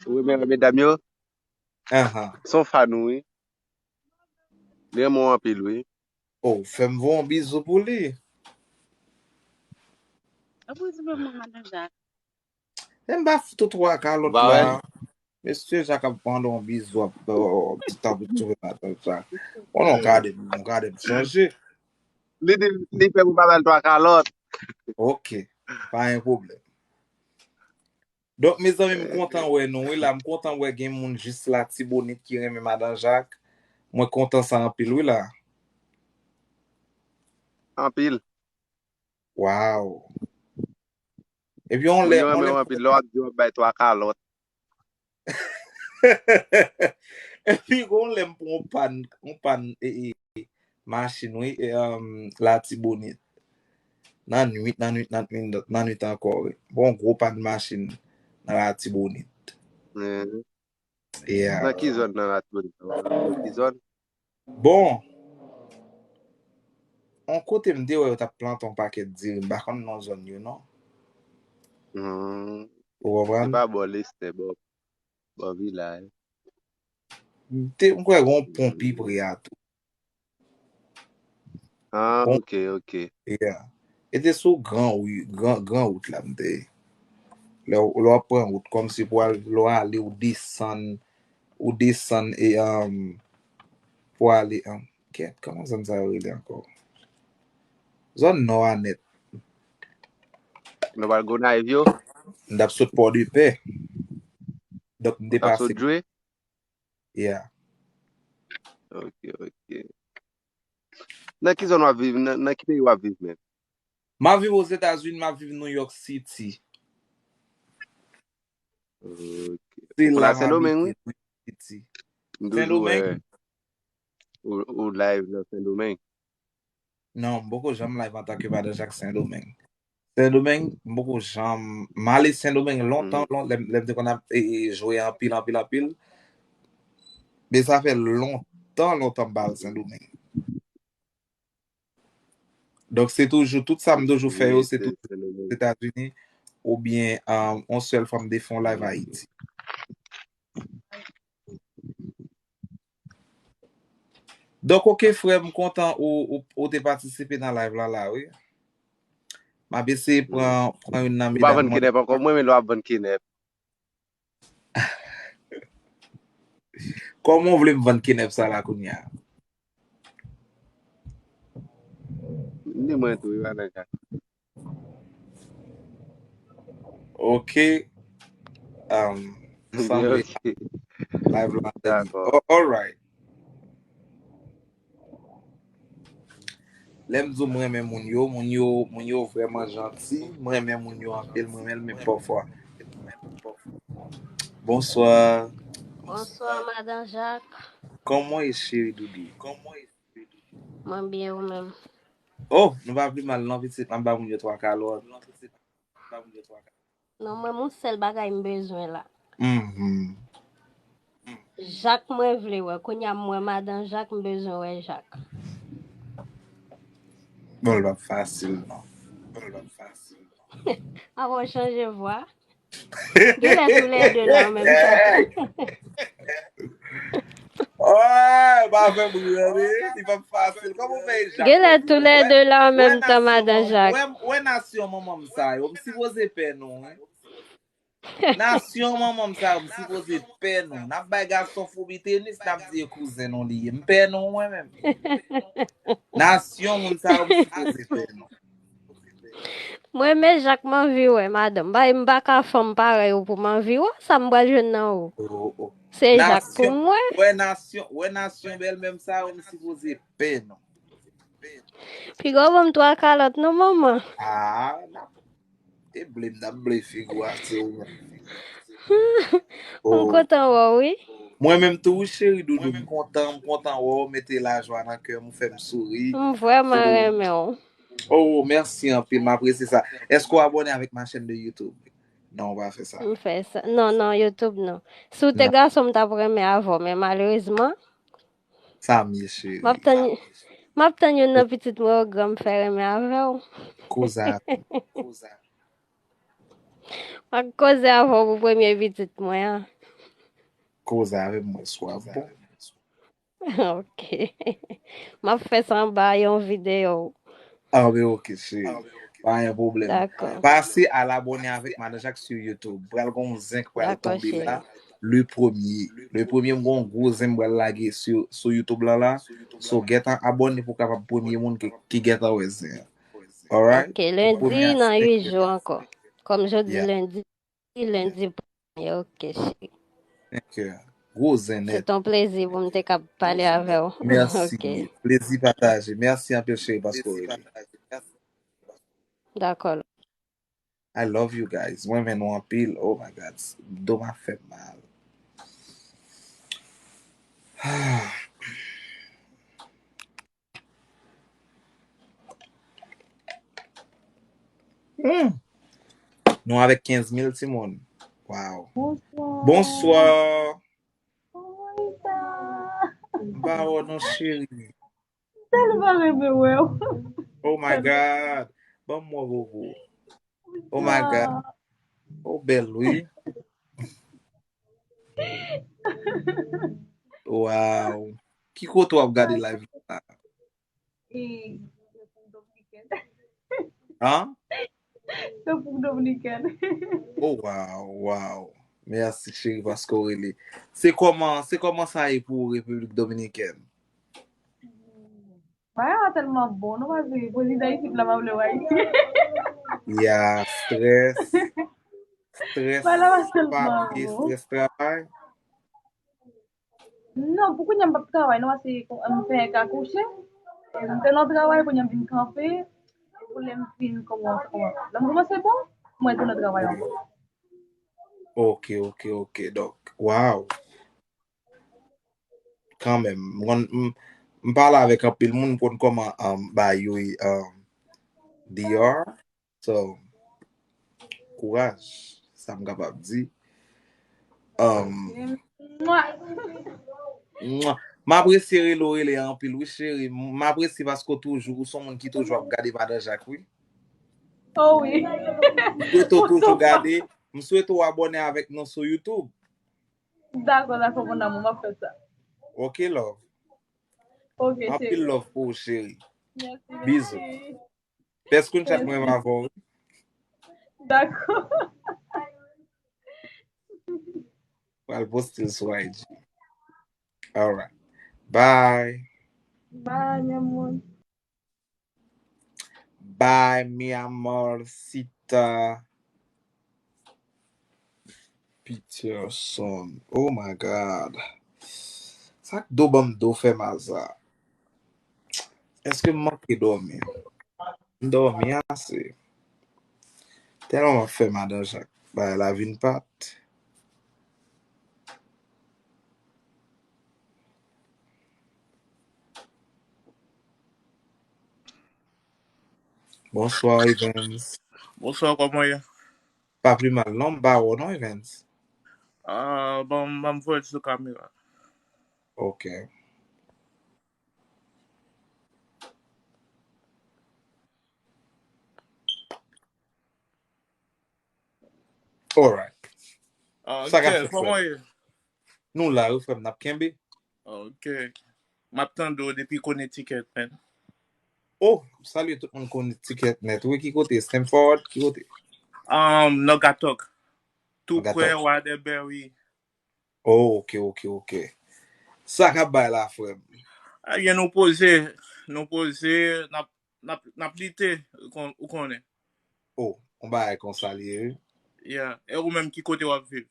Wi men medam yo, Ahan. son fan ou wi. Li renmen w anpil wi. Oh, fè m voye yon bizou pou li. Apre di mwen madan Jak. E m pa fout ou twa kalòt Ba la. wè. Mesye Jak ap mande yon bizou ap ap ti tan pou twouve madan Jak. Bon, non, gade m, non, gade m chanje. Li di li pè pou pa ba l twa kalòt. Ok, pa gen pwoblèm. Donk, mezanmi, m kontan wè nou wi la. M kontan wè gen moun jis Latibonit ki renmen madan Jak. Mwen kontan sa anpil wi la. Anpil. Wow. Epi yon lè, Moun yo yon lè renmen w anpil lè w ap di w ap bay twa kalòt. Epi yon lè m pran yon pàn, yon pàn e, e, machin wi, e, um, Latibonit. Nan nwit, nan nwit, nan nwit, nan nwit ankò wi. Bon gwo pàn machin nan Latibonit. Mhm. Yeah. Nan ki zòn nan Latibonit? Nan ki zòn? Bon, yon kote m te wè yo t ap plante yon pakèt diri, m pa konn non zòn yo non. Hmm. Ou konprann? Se pa bò Lestè, bò, bò Vilaj. M te, m kwè gen yon pon pi pre a tou. Ah, ok, ok. Yeah. E te sou gran, wi, gran, gran wout la m te ye. Lè w, lè w ap pran wout, kòmsi pou al, lè w ale, ou desann, ou desann e, um, pou ale, um, kèt, kòman zòn sa yo rele ankò? Zòn nò a nèt. Nou pral Gonayiv yo? M t ap sot Pòdepè. Donk, m te pase. Dwe? Yeah. Ok, ok. Nan ki zòn w ap viv? Nan, nan ki peyi w ap viv menm? M ap viv Ozetazini, m ap viv New York City. Ok. Se la Sendomeng, wi. Sendomeng? Ou, ou live nan Sendomeng? Non, m poko janm live antanke Madan Jak Sendomeng. Sendomeng, m poko janm. M ale Sendomeng lontan, lè m te konn ap jwe anpil, anpil, anpil. Men sa fè lontan, lontan m pa al Sendomeng. Donk, se toujou, tout sa m toujou fè yo, se toujou Ozetazini, oubyen yon sèl fwa m te fè yon live Ayiti. Donk, ok, frè, m kontan ou, ou, ou te patisipe nan live la, la, wi. M ap eseye pran, pran youn nan medam mwen. Ou pa vann kenèp ankò, mwen, men lè w ap vann kenèp. Kòman w vle m vann kenèp sa la kounye a? Ni mwen tou, wi, Madan Jak. Ok. Um, sanble live la. Dakò. Alright. Lè m di w m renmen moun yo, moun yo, moun yo vrèman janti. M renmen moun yo anpil, m renmen l, men pafwa. Bonswa. Bonswa, Madan Jak. Kòman w ye, cheri doudou? Mwen byen, ou menm? Oh, nou pa pi mal non, pitit. M ap ba moun yo twa kalòt. Non, mwen, yon sèl bagay m bezwen la. Jak mwen vle wè. Kounye a m wè Madan Jak, m bezwen wè Jak. Bon, l p ap fasil non. Bon, l p ap fasil non. Avan w chanje vwa. Genlè toulède la an menm tan. Oh, pa fè m ri, li p ap fasil. Kòman w fè e Jak? Genlè toulède la an menm tan, Madan Jak. Wè, wè nasyon manman m sa yo, m sipoze pè nou, wi. Nasyon manman m sa yo, m sipoze pè nou. N ap bay gason foubi tenis, n ap di e kouzen nou li ye. M pè nou, mwen menm. Nasyon moun sa yo, m sipoze pè nou. Mwen, men Jak m anvi wè, madanm. Bay, m pa ka fanm parèy ou pou m anvi wè. Sa m pral jwenn nan ou? Se Jak pou m wè. Wè nasyon, wè nasyon bèlmè m sa yo, m sipoze pè nou. Piga w ban m twa kalòt non, manman. Ah, n ap, e ble m n ap ble figi w a, se ou menm. M kontan wè w, wi. Mwen menm tou, wi, cheri doudou, m kontan, m kontan wè w, mete lajwa nan kè m, ou fè m souri. M vrèman renmen w. Oh, mèsi anpil, m apresye sa. Èske w abòne avèk ma chaîne de YouTube? Non, w pa fè sa. M fè sa. Non, non, YouTube non. Si w te gason, m t ap renmen avè w, men malerezman, Sa m ye, cheri? M ap tann, m ap tann youn nan pitit mwen yo gran, m fè renmen avè w. Koze avè m. M ap koze avè w pou premye pitit mwen an. Koze avè m, mwen swa bon. Ok. M ap fè sa anba yon videyo. Ah, ben, ok, cheri. Pa gen pwoblèm. Dakò. Pase al abòne avèk Madan Jak sou YouTube. Pral gen yon zen k pral tonbe la. Le premye. Le premye, m gen yon gwo zen m pral lage sou, sou YouTube la la. So, gentan abòne pou w kapab premye moun ki, ki gentan wè zen an. Alright? Ok, lendi nan uit jou ankò. Kòm jodi lendi. Lendi premye, ok, cheri. Thank you. Gwo zen nèt. Se ton plezi pou m te kab pale avè w. Mèsi. Ok. Plezi pataje. Mèsi anpil, cheri, paske w rele. Dakò. I love you guys. Mwen renmen nou anpil. Oh my God. Do m ap fè m mal. Hmm. Nou avèk kenz mil timoun. Wow. Bonswa. Bonswa. Kòman w ye? M pa pa wè w non, cheri. Tèlman renmen wè w. Oh my God. Ban m wè bobo. Oh my God. Ou bèl, wi. Wow. Ki kote w ap gade live la? E, Repiblik Dominikèn. Hein? Repiblik Dominikèn. Oh, wow, wow. Mèsi, cheri, paske w rele. Se kòman, se kòman sa ye pou ou, Repiblik Dominikèn? Bagay la tèlman bon, nou pa di prezidan isit la pa vle wè Ayiti. Ya, strès. Strès, Bagay la pa tèlman papye, bon. Strès travay. Non, pou kounye a m p ap travay, non, paske m fè ka kouche. E m te nan travay, kounye a m vin kanpe. Pou lè m fin kòmanse, kòmanse. Lè m kòmanse bon, mwen tounen travay ankò. Ok, ok, ok. Donk, wow. Kanmenm, m, m pale avèk anpil moun, m konn kòman um, bagay yo ye um, deyò. So, kouraj, sa m kapab di. Um, Mwa. mwa. M apresye rele w rele anpil, wi, cheri. M apresye paske w toujou, ou se yon moun ki toujou ap gade Madan Jak, wi. Oh wi. M swete w toujou gade. M swete w abòne avèk nou sou YouTube. Dakò, dakò, mon amour, m ap fè sa. Ok, love. Ok, Anpil cheri. Love pou ou, cheri. Mèsi, Bizou. mèsi. Pès Queen chat mwen avè w. Dakò. Pral poste l sou I G. Alright. Bye. Bye, mi amor. Bye, mi amorcita. Peterson. Oh my God. Sa k do ban m do fè mal sa? Èske m manke dòmi? M dòmi ase. Tèlman m ap fè Madan Jak. Bagay la vin pat. Bonsoir, Evans. Bonsoir, kòman ye? Pa pli mal, non, m pa wè w non, Evans. Ah, bon, m voye sou kamera. Ok. Alright. Ah, Sa k ap ok, fèt, kòman frè? ye? Nou la, wi, frè m, n ap kenbe. Ok. M ap tande w depi Connecticut, man. Oh, m salye tout moun Connecticut nèt. Wi, ki kote? Stanford? Ki kote? Um, Naugatuck. Tou Naugatuck. Prè Waterbury. Oh, ok, ok, ok. Sa k ap bay la, frè m? Ebyen, nou poze, nou poze, n ap, n ap, n ap lite, ou kon- ou konnen. Oh, yon bagay konsa l ye, wi. Yeah. E ou menm, ki kote w ap viv?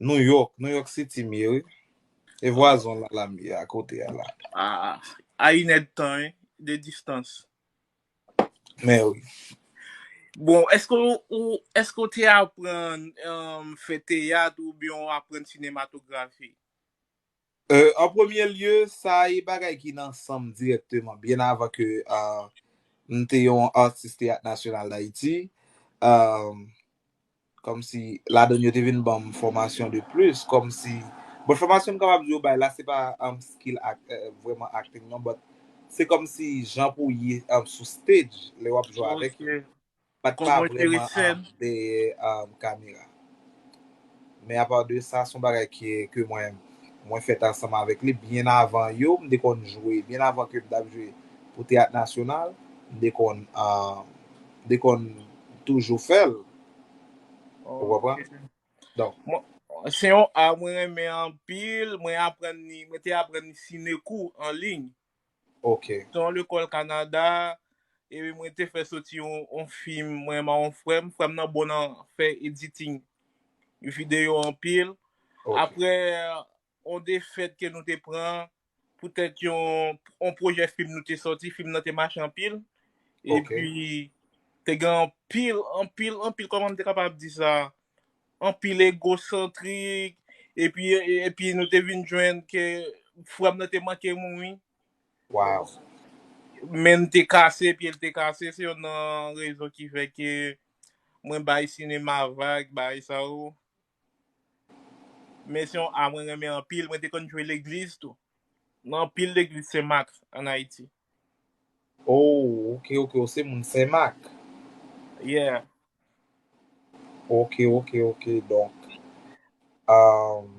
New York, New York City m ye, wi. E vwazen w la, la m ye, akote a la. Ah, a inèdtan, wi, de distans. Men wi. Bon, èske ou, ou- èske w te aprann um, fè teyat oubyen w aprann sinematografi? Euh, an premye lye, sa e bagay ki nan san m dirèkteman, byen avan ke uh, m te yon atis Teyat Nasyonal Dayiti. Uh, kòmsi ladann yo te vin ban m fòmasyon de plis, kòmsi, bon, fòmasyon m kapab di yo bay la, se pa um, skill act, uh, vrèman acting, non, but se kòmsi jan pou w ye um, sou stage, lè w ap jwe avèk yo. Ok. Pa t pa Kòman w jere vrèman sèn? um, dèyè um, kamera. Men apa de sa, se yon bagay ki, ke mwen, mwen fèt ansanm avèk li. Byen avan yo, m te konn jwe, byen avan ke m t ap jwe pou Teyat Nasyonal, m te konn, um, m te konn toujou fè l. Ou konprann? Ok. Donk, Mwen, se yon a mwen renmen anpil, mwen aprann li, mwen te aprann li Sinekou an liy. Ok. Se yon lekòl Kanada, epi mwen te fè soti yon, yon fim, mwen menm ak yon frè m, frè m nan bon nan fè editing videyo anpil. Ok. Apre, yon defèt ke nou te pran, poutèt yon, yon pwojè fim nou te sòti, fim nan te mache anpil. Ok. Epi, te gen anpil, anpil, anpil, kòman m te kapab di sa? Anpil egosantrik, epi, epi nou te vin jwenn ke frè m nan te manke mouri. Wow. Men l te kase, pye l te kase, se youn nan rezon ki fè ke mwen bay sinema vag, bay sa yo. Men se yon a mwen renmen anpil, mwen te konn jwe legliz tou. nan anpil legliz Senmak ann Ayiti. Oh, ok, ok, ou se moun Senmak. Yeah. Ok, ok, ok, donk, um,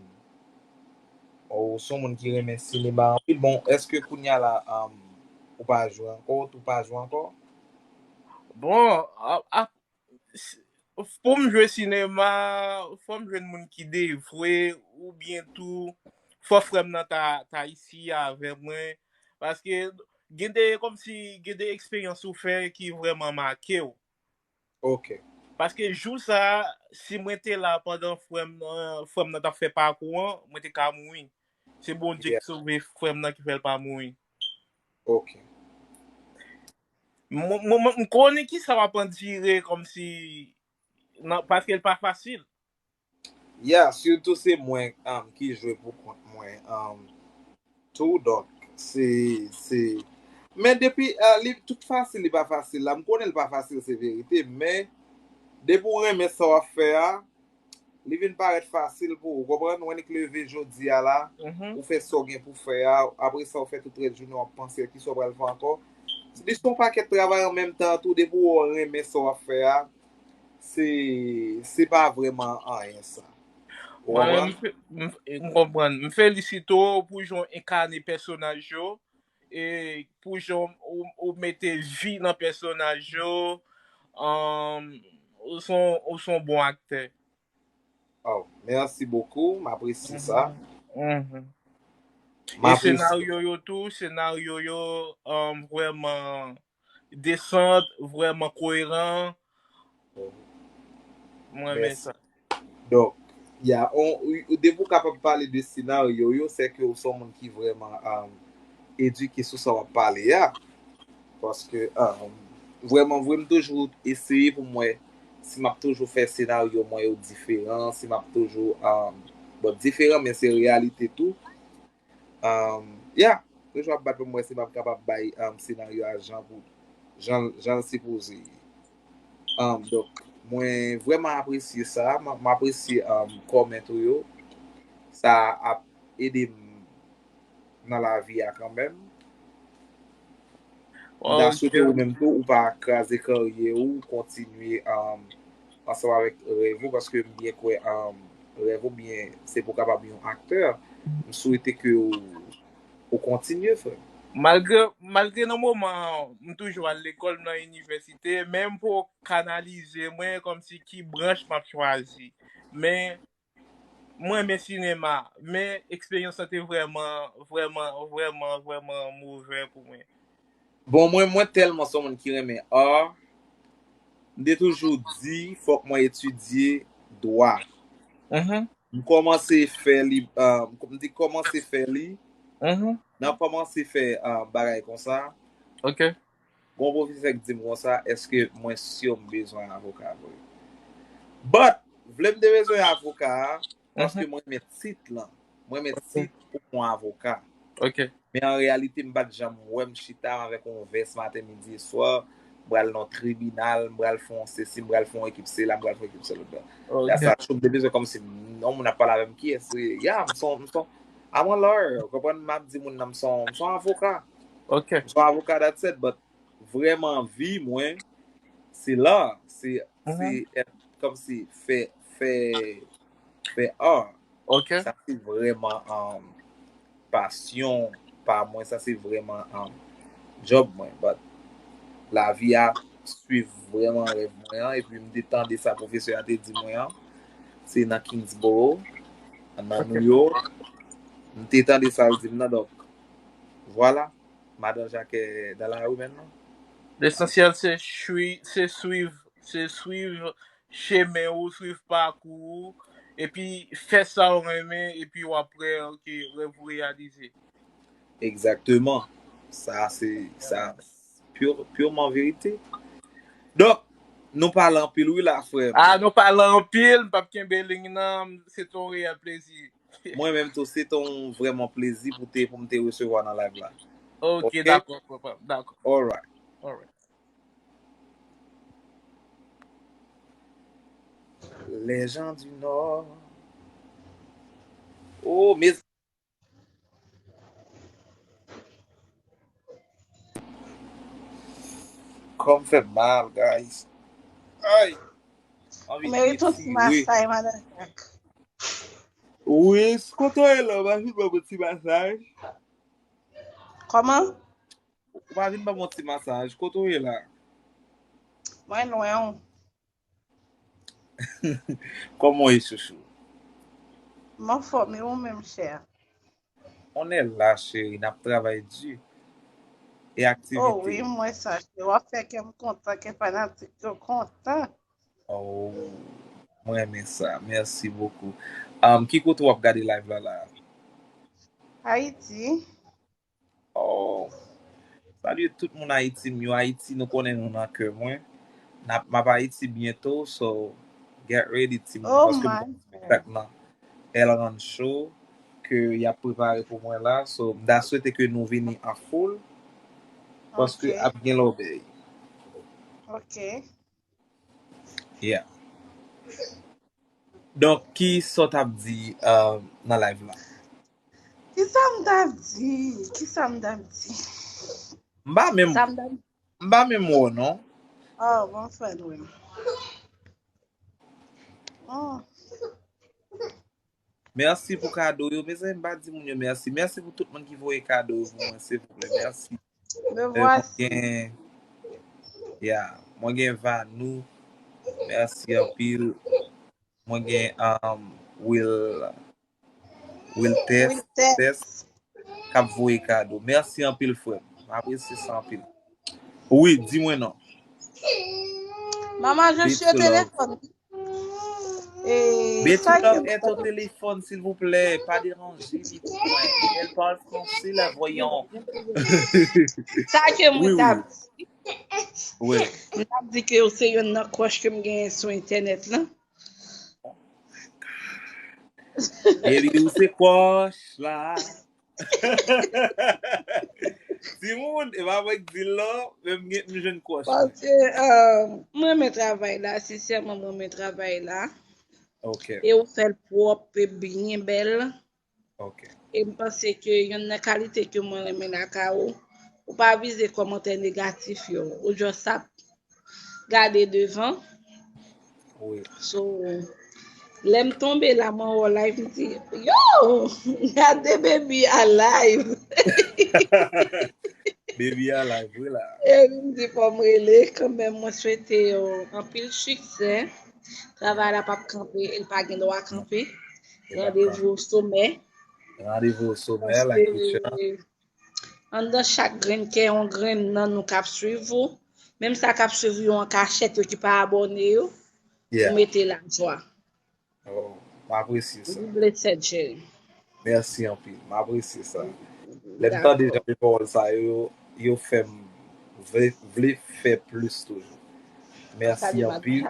ou se yon moun ki renmen sinema anpil. Bon, èske kounye a la, um, ou pa jwe ankò, ou pa jwe ankò? Bon, a, a, s- pou m jwe sinema, fò m jwenn moun ki devwe, oubyen tou, fò frè m nan ta, ta isi avè mwen. Paske gen de, kòmsi, gen de eksperyans ou fè ki vrèman make w. Ok. Paske jou sa, si mwen te la pandan frè m nan, frè m nan t ap fè pakou an, mwen te ka mouri. Se Bondye Yeah. Ki sove frè m nan ki fè l pa mouri. Ok. Mwen, mwen, mwen, m konnen ki sa w ap andire kòmsi, nan, paske l pa fasil. Yeah, sitou se mwen, um, ki jwe pou kont mwen, um, tou, donk, se, se, men depi, uh, li, tout fasil, li pa fasil la, m konnen li pa fasil, se verite, men depi w renmen sa w ap fè a, li vin parèt fasil pou ou, konprann? Ou annik leve jodi a la, Mhm. Ou fè sa w gen pou fè a, apre sa, ou fè tout rès jounen, w ap panse ki sa w pral fè ankò. Li se yon pakèt travay an menm tan tou, depi w renmen sa w ap fè a, se, se pa vrèman anyen sa. Ou Mwen, konprann? m fe- m f- m konprann. M felisite w pou jan w enkane pèsonaj yo, e pou jan w, w mete vi nan pèsonaj yo. Um, ou se yon, ou se yon bon aktè. Oh, merci beaucoup, m apresye sa. Mhm. M E apresye. Senaryo yo tou, senaryo yo, um, vrèman desant, vrèman koeran. Mwen renmen Merci. Sa. Donk, ya, on, ou, ou, depi w kapab pale de senaryo yo, se ke ou se yon moun ki vrèman, um, edike sou sa w ap pale a. Paske, um, vrèman vre, m toujou eseye pou m wè si m ap toujou fè senaryo mwen yo diferan, si m ap toujou, um, bon, diferan, men se reyalite tou. Um, yeah, toujou ap bat pou m wè si m ap kapab bay, um, senaryo a jan pou, jan, jan l sipoze ye. Um, donk, mwen vrèman apresye sa, m, m apresye, um, comment ou yo. Sa ap ede m nan lavi a kanmenm. M ta swete ou menm tou, ou pa kraze karyè ou, kontinye, um, ansanm avèk rèv ou, paske m byen kwè, um, rèv ou byen, se pou w kapab yon aktè. M swete ke ou, ou kontinye, frè. Malgre, malgre nan moman an, m toujou al lekòl, m nan inivèsite, men m poko kanalize mwen kòmsi ki branch m ap chwazi. Men, mwen renmen sinema, men eksperyans lan te vrèman, vrèman, vrèman, vrèman movè pou mwen. Bon, mwen, mwen tèlman se yon moun ki renmen art, m te toujou di, fòk mwen etidye dwa. Mhm, M kòmanse fè li, uh, m te kòmanse fè li, mhm. Nan kòmanse fè, uh, bagay konsa. Ok. Gon pwofesè ki di m konsa, èske mwen si m bezwen avoka vre? But, vle m te bezwen avoka a, paske mwen renmen tit lan. Mwen renmen tit pou yon avoka. Ok. Men an reyalite, m pa t janm wè m chita avèk yon vès maten, midi e swa, m pral nan tribinal, m pral fè yon sesi, m pral fè yon ekip sela, m pral fè yon ekip sela. That's a true. M te bezwen kòmsi yon moun ap pale avè m, kiyès? Yeah, m son, m son, I'm a lawyer. Ou konprann? M ap di moun nan m son, m son avoka. Ok. M son avoka, that's it. But vrèman vi mwen, se la, se, se kòmsi fè, fè, fè art. Ok. Sa se vrèman, um, pasyon pa mwen, sa se vrèman, um, job mwen. But lavi a swiv vrèman rèv mwen an, epi m te tande sa pwofesè a te di mwen an, se nan Kingsboro, nan New York. M te tande sa yo di m nan, donk, vwala, Madan Jacques dans la rue maintenant. Lesansyèl se swi-, se swiv, se swiv chemen ou, swiv pakou ou, epi fè sa ou renmen, epi w ap wè ke rèv ou reyalize. Egzakteman. Sa se, sa, pure, purement vérité. Donk, nou pale anpil wi la, frè m. Ah, nou pale anpil, m p ap kenbe liy nan, se te yon reyèl plezi. Mwen menm tou, se te yon vrèman plezi pou te, pou m te resevwa nan live la. Ok, dakò, papa, dakò. Alright. Alright. Les gens du Nord. Oh, mes Kò m fè m mal, guys. Ay! Anvi kriye, tire. Ou merite yon ti masaj, madan Jak. Wi, kote w ye la? Ou pa vin ban m yon ti masaj? Kòman? Ou pa vin ban m yon ti masaj? Kote w ye la? Mwen lwen w. Kòman w ye, chouchou? M anfòm, e ou menm, chè? On est là, cheri, n ap travay di. E aktivite? Oh wi, m wè sa, cheri. W ap fè kè m kontan, kè fanatik yo kontan. Oh, mwen renmen sa. Merci beaucoup. Um, ki kote w ap gade live la, la? Ayiti. Oh, salye tout moun Ayiti m yo. Ayiti, nou konnen nou nan kè mwen. N ap, m ap Ayiti byento, so get ready, timoun, paske m gen yon spektak nan El Rancho ke y ap prepare pou mwen la. So, m ta swete ke nou vini an foul, paske ap gen lòbèy. Ok. Yeah. Donk, ki sa w t ap di, uh, nan live la? Ki sa m t ap di? Ki sa m t ap di? M pa menm, m pa menm wè w, non. Oh, bon, frè nou. Oh. Mèsi pou kado yo. Mezanmi, m pa di moun yo mèsi. Mèsi pou tout moun ki voye kado yo pou mwen, silvouplè. Mèsi. Me voici. Mwen gen, yeah, mwen gen Vanou. Mèsi anpil. Mwen gen, um, Will, Will Test, Will Test. Test, k ap voye kado. Mèsi anpil, frè m. M apresye sa anpil. Wi, di mwen non. Manman Jochie, telefòn. Betty Love est au téléphone, s'il vous plaît. Pa deranje li pou mwen. Elle parle français, la, voyons. Sa ke mwen t ap di. Wi. Mwen t ap di ke w se youn nan crush ke m genyen sou entènèt lan. Baby, ou se crush la. Timoun, e pa mwen k di l non, men m gen, m jwenn crush mwen. Paske, euh, mwen renmen travay la, sensèman, mwen renmen travay la. Ok. E ou fè l pwòp e byen bèl. Ok. E m panse ke youn nan kalite ke mwen renmen lakay ou, ou pa vize kòmantè negatif yo. Ou just ap gade devan. Wi. So, lè m tonbe la, mwen wè w live, m di, yo, gade baby a live. Baby a live, wi la. E m di fò m rele kanmenm, mwen swete yo anpil siksè. Travay la p ap kanpe, e l pa gen dwa kanpe. Randevou somè. Randevou somè, like, paske anndan chak grenn kè, yon grenn nan nou k ap swiv ou. Menm sa k ap swiv ou yo an kachèt yo ki pa abòne yo, yeah, ou mete lajwa. Oh, m apresye sa. Double sèt, cheri. Mèsi anpil. M apresye sa. Lè m tande jan de pawòl sa yo, yo fè m vle, vle fè plis toujou. Mèsi anpil.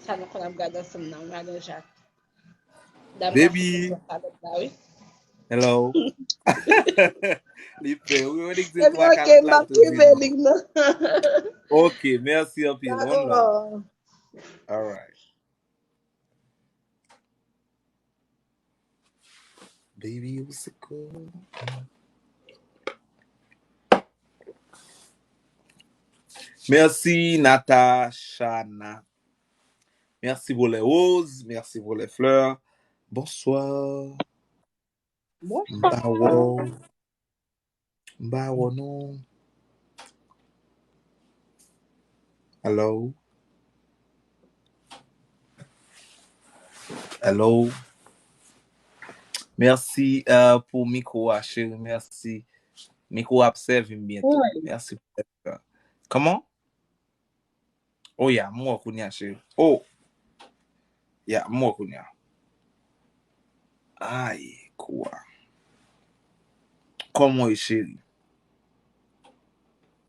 Sa nou konn ap gade ansanm nan, wi, madan Jak. Dam nan fout mwen kalòt la, wi. Hello. Li pè, wi, wi, li di twa kalòt la tou vini. Ok, mèsi anpil. One love. All right. Baby, you sick girl. Mèsi, Natachana. Mèsi pou les roses, mèsi pou les fleurs. Bonsoir. Bonsoir. M pa wè w. M pa wè w non. Hello? Hello? Mèsi, euh, pou mikwo a, cheri. Mèsi. Mikwo a ap sèvi m byento. Wi. Mèsi pou lèv la. Kòman? Oh, ya, m wè w kounye a, cheri. Oh! Ya, m wè w kounye a. Ay, kou a. Kòman w ye, cheri?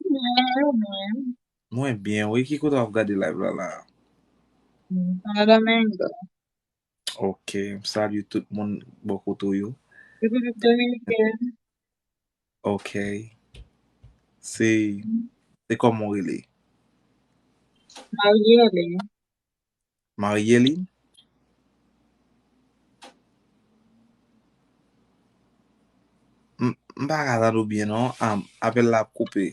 Byen, mwen. Mwen byen, wi. Ki kote w ap gade live la, la? Santo Domingo. Ok, m salye tout moun bò kote w yo. Repiblik Dominikèn. Ok. Se, se kòman w rele? Marielle. Marielle? M, m pa ka tande w byen non. Am, apèl la ap koupe.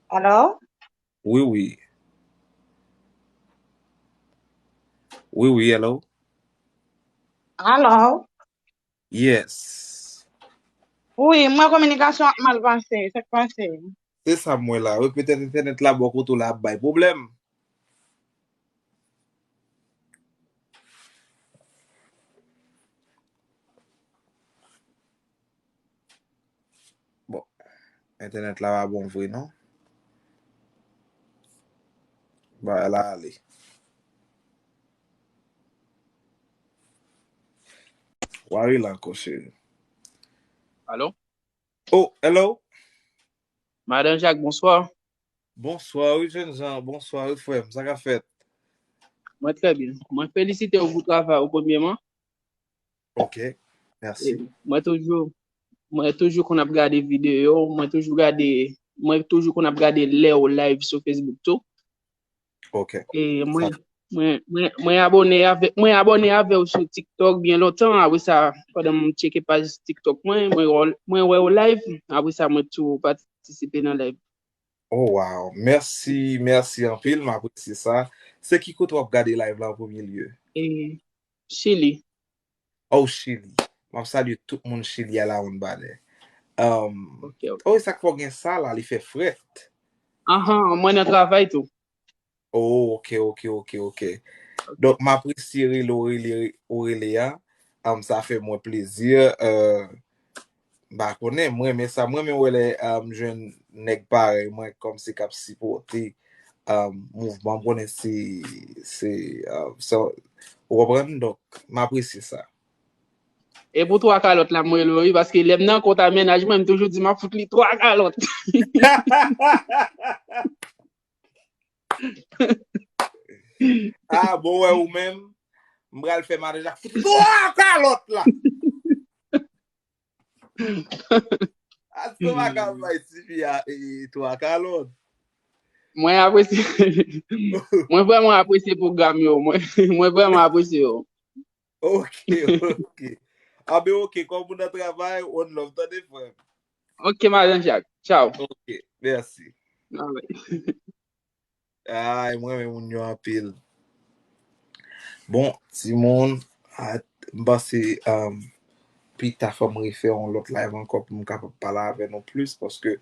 Alo? Wi, wi. Wi, wi, hello. Alo? Yes. Wi, mwen kominikasyon ap mal pase, sa k pase? Se sa m wè la. Wi, petèt entènèt la bò kote w la ap bay pwoblèm. Bon, entènèt la pa bon vre non. Bagay la ale. W a rele ankò, cheri. Alo? Oh, hello. Madan Jak, bonswa. Bonswa, wi, jennjan. Bonswa, wi, frè m. Sa k ap fèt? Mwen trè byen. Mwen felisite w pou travay ou, premyèman. Ok, mèsi. E mwen toujou, mwen toujou konn ap gade videyo, mwen toujou gade, mwen toujou konn ap gade lè w live sou Facebook tou. Ok. E mwen, mwen, mwen, mwen abòne avè, mwen abòne avè w sou TikTok byen lontan, apre sa, pandan m tcheke paj TikTok mwen, mwen wè w, mwen wè w live, apre sa, mwen tou patisipe nan live. Oh, wow. Mèsi, mèsi anpil, m apresye sa. Se ki kote w ap gade live la an premye lye? E, Chili. Oh, Chili. M ap salye tout moun Chili a la wonn banè. Um, ok, ok. Oh, e sa k fè w gen sa la, li fè frèt. Ahan, mwen nan travay tou. Oh, ok, ok, ok, ok. Donk, m apresye rele w rele, ou rele a. Um, sa fè mwen plezi. Uh, M pa konnen, mwen renmen sa. Mwen renmen wè lè, um, m jwenn nèg parèy mwen kòmsi k ap sipòte, um, mouvman. M konnen se, se, um, sa, ou konprann? Donk, m apresye sa. E pou twa kalòt la, mwen rele w, wi, paske lè m nan kont a mennaj mwen, m toujou di m ap fout li twa kalòt. Ah, bon, wè ou menm, m pral fè madan Jak fout li twa kalòt la. Aske w pa ka bay tifi a, e, twa kalòt. Mwen apresye, mwen vrèman apresye pwogram yo. Mwen, mwen vrèman apresye yo. Ok, ok. Anben, ok, kòm ou nan travay, one love, tande, frè m. Ok, madan Jak. Tchaw. Ok, mèsi. Alright. Ay, mwen renmen moun yo anpil. Bon, timoun, a, m panse, um, pita fò m refè yon lòt live ankò pou m kapab pale avè nou plis, paske,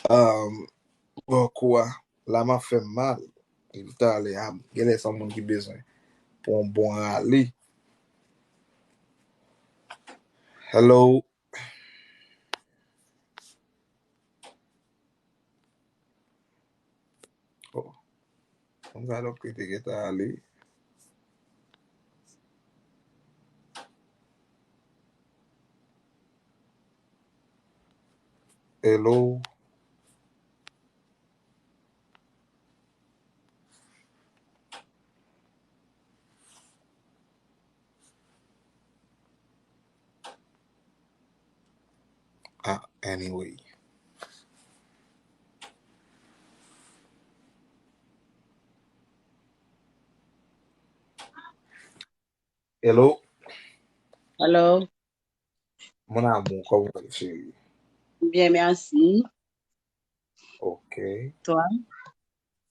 um, bon, kou a, la m ap fè m mal. Epi talè a, genlè se yon moun ki bezwen pou yon bon rale. Hello. Oh. Konsa donk li te gentan ale. Hello. Ah, anyway. Hello? Hello? Mon amour, kòman w ye, cheri? Byen, mèsi. Ok. Toi?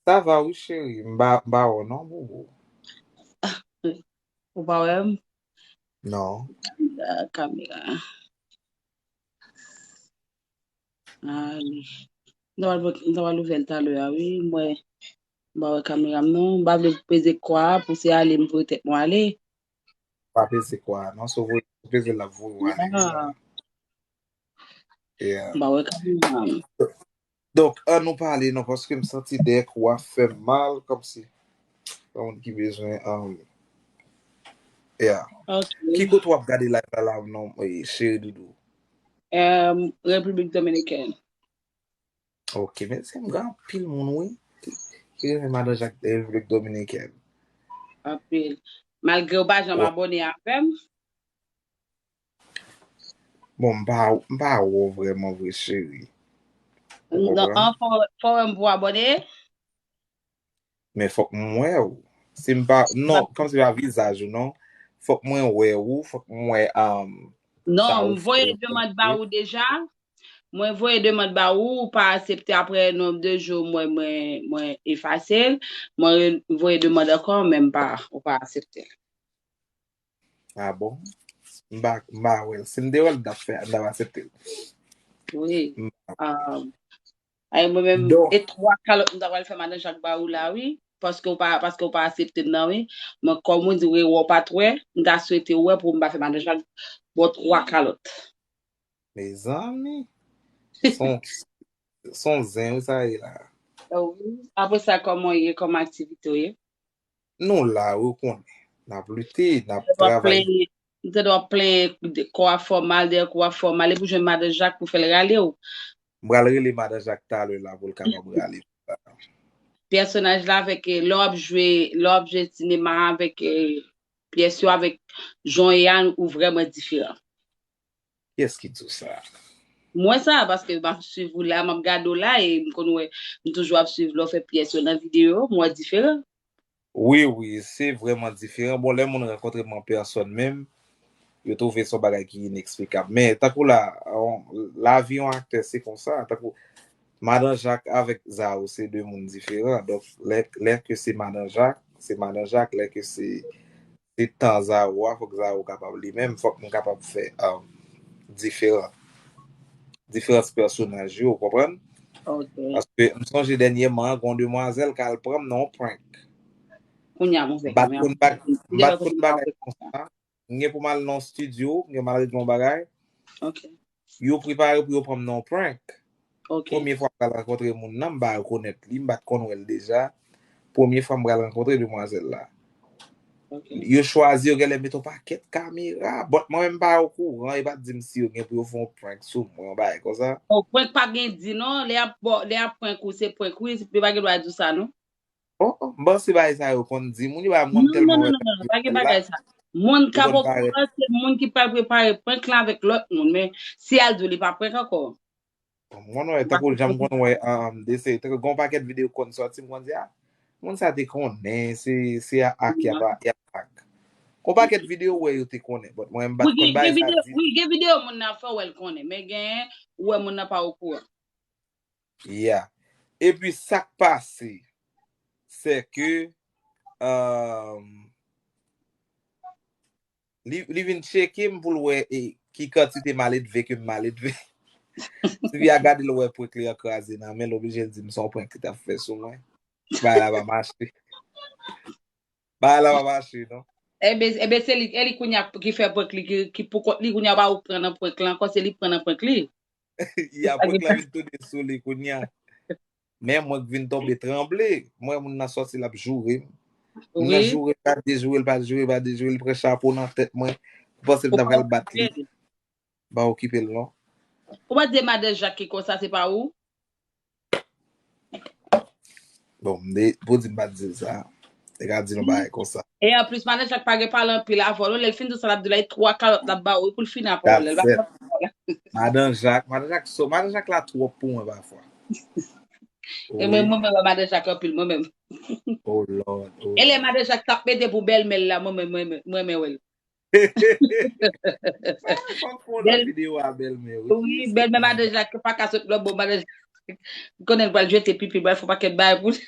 Sa va, wi, cheri. M pa, m pa wè w non, boubou. Ou pa wè m? Non. Kamera, kamera. Ah, wi. M ta pral, m ta pral ouvè l talè a, wi. Mwen, m pa wè kamera m non. M pa vle peze kwa a, pou se ale, m voye tèt mwen ale. Pa peze kwa a non, si w voye, peze l ap voye w ale deja. Ah. Yeah. M pa wè kamera m. Donk, ann nou pale non, paske m santi dèyè kou a fè m mal, kòmsi yon moun ki bezwen, um, yeah. Ok. Ki kote w ap gade live la, la non, eh, cheri doudou? Um, Repiblik Dominikèn. Ok, men se m gen anpil moun, wi, ki, ki renmen Madan Jak de Repiblik Dominikèn. Anpil. Malgre w pa janm abòne avè m. Bon, m pa, m pa wè w vrèman vre, cheri. Ou konprann? An, fò, fò wè m pou abòne? Men fòk m wè w. Si m pa, non, kòmsi pa vizaj ou, non. Fòk mwen wè ou, fòk m wè, um, non, m voye demann ba ou deja. Mwen voye demann ba ou, ou pa aksepte, apre yon nonb de jou, mwen, mwen, mwen efase l. Mwen re- voye demann ankò, men m pa, ou pa aksepte l. Ah bon? M pa, m pa wè l. Si m te wè l, m t ap fè, m t ap aksepte l. Wi. M pa- Um, ay, mwen menm, Donk, e twa kalòt m ta pral fè madan Jak ba ou la, wi. Paske ou pa, paske ou pa aksepte m nan, wi. Men kòm ou di, wi, ou pa t wè, m ta swete ou wè pou m pa fè madan Jak ba w twa kalòt. Mezanmi, son, son zen, wi, sa ye la. Oh, wi. Apre sa, kòman w ye, kòman aktivite w ye? Nou la, wi, ou konnen. N ap lite, n ap Ou ap travay. Plenyen, ou te dwe ap plenyen kò a fè w mal, dèyè kò a fè w mal, epi w jwenn madan Jak pou fè l rale w. M pral rele madan Jak talè la pou l kapab rale. Pèsonaj la avèk, eh, lè w ap jwe, lè w ap jwe sinema avèk, eh, pyès yo, avèk jan w ye a, ou vrèman diferan. Kiyès ki di w sa? Mwen sa, paske m ap swiv ou la, m ap gade w la, e m konn wè, m toujou ap swiv lè w fè pyès yo nan videyo, m wè diferan. Wi, wi, se vrèman diferan. Bon, lè moun rankontre m an pèsòn menm, yo twouve se yon bagay ki ineksplikab. Men, tankou la, on- lavi yon aktè, se konsa. Tankou Madan Jak avèk Zao, se de moun diferan. Donk, lè, lè ke se Madan Jak, se Madan Jak, lè ke se, se tan Zao a, fòk Zao kapab li menm, fòk m kapab fè um, diferan. Diferans pèsonaj yo, ou konprann? Ok. Paske m sonje dènyèman, gen yon demwazèl k al pran m nan yon prank. Kounye a, mwen fè M pa t kounye a. konn bag- m Li pa wè t konn kounye a, bagay wè. Konsa. M gen pou m al nan yon studio, m gen m al regle yon bagay. Ok. Yo prepare pou yo pran m nan yon prank. Ok. Premye fwa m pral rankontre moun nan, m pa rekonèt li, m pa t konn wè l deja. Premye fwa m pral rankontre demwazèl la. Ok. Yo chwazi, yo genlè mete yon pakèt kamera. But mwen menm m pa okouran, yo pa t di m si yo gen pou yo fè yon prank sou mwen, yon bagay konsa. Oh, prank pa gen di non, lè y ap, bon, lè y ap prank ou, se prank, wi, yo pa gen dwa di w sa non. Oh, oh, m panse bagay sa yo konn di moun, yo pa montre Non, non, tèlman non, wè non, non, non, pa gen la. Bagay sa. Moun k ap okouran, se moun ki pral prepare prank lan avèk lòt moun, men si al di w li pa prank ankò. Mwen wè, tankou jan m konn wè, um, de se, tankou gen yon pakèt videyo konn sòti, m konn di, ah, moun sa te konnen, se, se a ak y ap, y ap ak. Gen yon pakèt videyo wè yo te konnen, but mwen m pa t konn bagay sa di. Wi, gen videyo moun nan fè wè l konnen, men gen ou wè moun nan pa okouran. Yeah. Epi sa k pase, se ke, um, li, li vin tcheke m pou l wè e, ki kantite maledve ke m maledve. Sylvia gade l wè prank li an kraze nan men l, oblije l di m se yon prank li t ap fè sou mwen. Bagay la pa mache. Bagay la pa mache, non. Ebe, ebe se li, e li kounye a ki fè prank li, ki, ki pou kont li kounye a pa ou pran nan prank lan, ankò se li pran nan prank li. Ya, prank lan vin tounen sou li kounye a. Men mwen k vin tonbe tranble. Mwen, moun nan sòti, l ap joure m. Moun nan joure, pa dejoure l, pa joure, pa dejoure, li pran chapo nan tèt mwen. Ou panse m ta pral bat li? Pa okipe l, non. Ou pa di Madan Jak ki konsa, se pa ou? Bon, m de, pou di m pa t di l sa. Li ka di nou bagay konsa. E anplis, Madan Jak pa gen pale anpil avè w, non. Lè l fin di w sa, l ap di w la, e twa kalòt l ap ba ou, pou l fini avè w, lè l pa Madan Jak, Madan Jak so, Madan Jak la twòp pou mwen pafwa. E mwen, mwen, mwen, Madan Jak anpil, mwen menm. Oh Lord, oh E lè Lord. Madan Jak t ap mete pou bèlmè l la, mwen menm, mwen, mwen, mwen, mwen wè l. Fòk fò nan videyo a bèlmè, wi. Wi, bèlmè Madan Jak pa ka sot lòt bò, Madan Jak konnen l pral jete pipi, pral fè pakèt bagay pou li.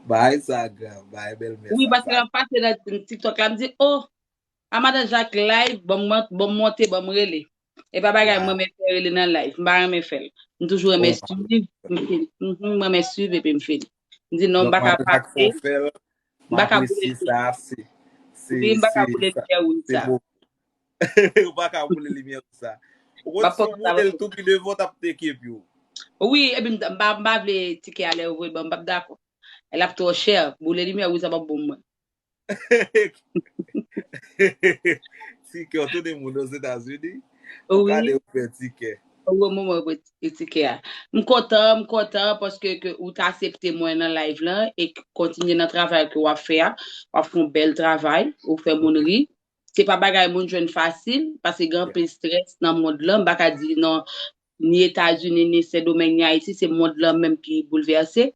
Bagay sa grav, bagay bèlmè Wi, sa paske grav. Mwen pase nan TikTok la, m di, oh, a Madan Jak live, ban m mont-, ban m monte, ban m rele. E pa bagay mwen renmen fè rele nan live, m pa renmen fè l. M toujou renmen swiv, m fini. Mhm, mwen renmen swiv epi m fini. M di non, m pa ka pase. M pa ka boule li. Wi, m pa ka boule limyè wouj sa. Ou pa ka boule limyè wouj sa. Ou konn si w boule l tou pi devan, w t ap teke pye w. Wi, epi m pa, m pa vle tikè a lè yo voye ban m, m p ap dakò. L ap twò chè. Boule limyè wouj sa p ap bon mwen. Tikè, w tande moun Ozetazini? Ou gade ou fè tikè. Ou wè moman ou pran tikè a. M kontan, m kontan paske ke ou t aksepte mwen nan live lan e kontinye nan travay ke w ap fè a. W ap fè yon bèl travay, ou fè moun ri. Se pa bagay moun jwenn fasil, paske gen anpil strès nan mond lan. M pa ka di nan ni Etazini, ni Sendomeng, ni Ayiti, se mond lan menm ki boulvèse.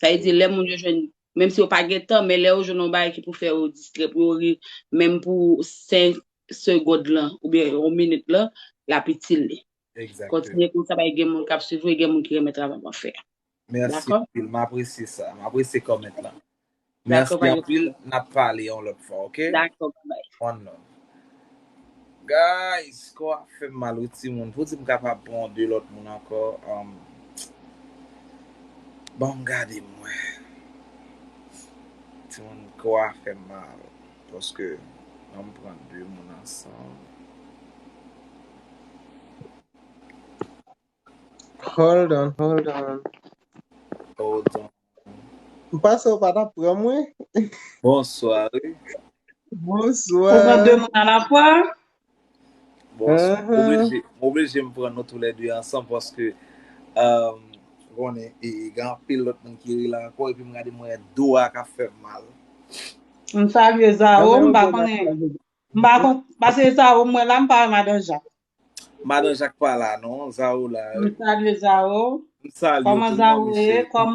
Sa vle di, lè moun yo jwenn, menm si yo pa gen tan, men lè yo jwenn yon bagay ki pou fè yo distrè, pou yo ri, menm pou senk segond lan, oubyen yon minit lan, l ap itil li. Kontinye konsa, bay gen moun k ap swiv ou, e gen moun ki renmen travay w ap fè a. Mèsi anpil, m apresye sa. M apresye kòmant lan. Mèsi anpil, n ap pale yon lòt fwa, oke? Dakò, babay. One love. Guys, kò a fè m mal wi timoun. Pou di m kapab pran de lòt moun ankò, um, ban m gade m wè. Timoun, kò a fè m mal. Paske, ban m pran de moun ansanm. Hold on, hold on. Hold on. M panse w pa t ap pran mwen. Bonswa, wi. Bonswa. Ou pran de moun alafwa? Bonswa. M oblije, m oblije m pran nou toulède ansanm paske, um, ou konnen, e, e, gen anpil lòt moun ki rele ankò, epi m gade m wè do a k ap fè m mal. M salye Zao, m pa konnen. M pa konn, paske Zao, m wè la, m pa wè Madan Jak. Madan Jak pa la, non. Zao la, wi. M salye Zao. M salye w tou, manmi cheri. Kòman Zao ye? Kòm,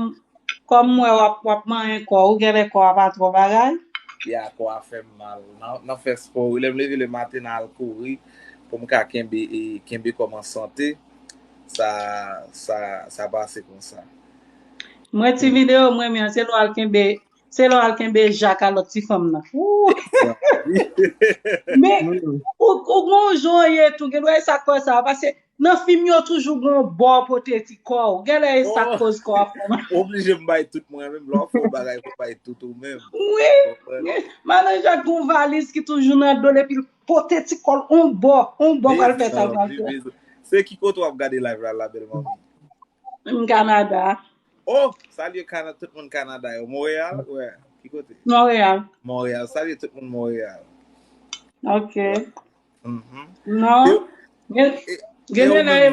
kòm m wè w ap, w ap manyen kò w, genlè kò a pa twò bagay. Ya, kò a fè m mal. Nan, nan fè spò, wi. Lè m leve lematen, nan al kouri, pou m ka kenbe, e, kenbe kò m an sante. Sa, sa, sa pase konsa. M wè ti videyo m renmen an, se lè w al kenbe Se lè w al kenbe Jak a lòt ti fanm nan. Wou! Men, ou, ou gon jan w ye tou, gen dwa e sa k fè sa, paske nan fim yo toujou gon bò pote ti kò w. Genlè e sa k koz kò a fè mal. Oblije m bay tout mwen menm, lè w fè yon bagay, fò w bay tout ou menm. Wi. Madan Jak gon valiz ki toujou nan do l, epi l pote ti kò l, on bò, on bò pral fè sa l pral fè. Se ki kote w ap gade live la, la bèl manmi? M Kanada. Oh, salye Kana-, tout moun Kanada yo. Montréal? Wè. Ki kote? Montréal. Montréal. Salye tout moun Montréal. Ok. Mhm. Non. Gen, gen de la e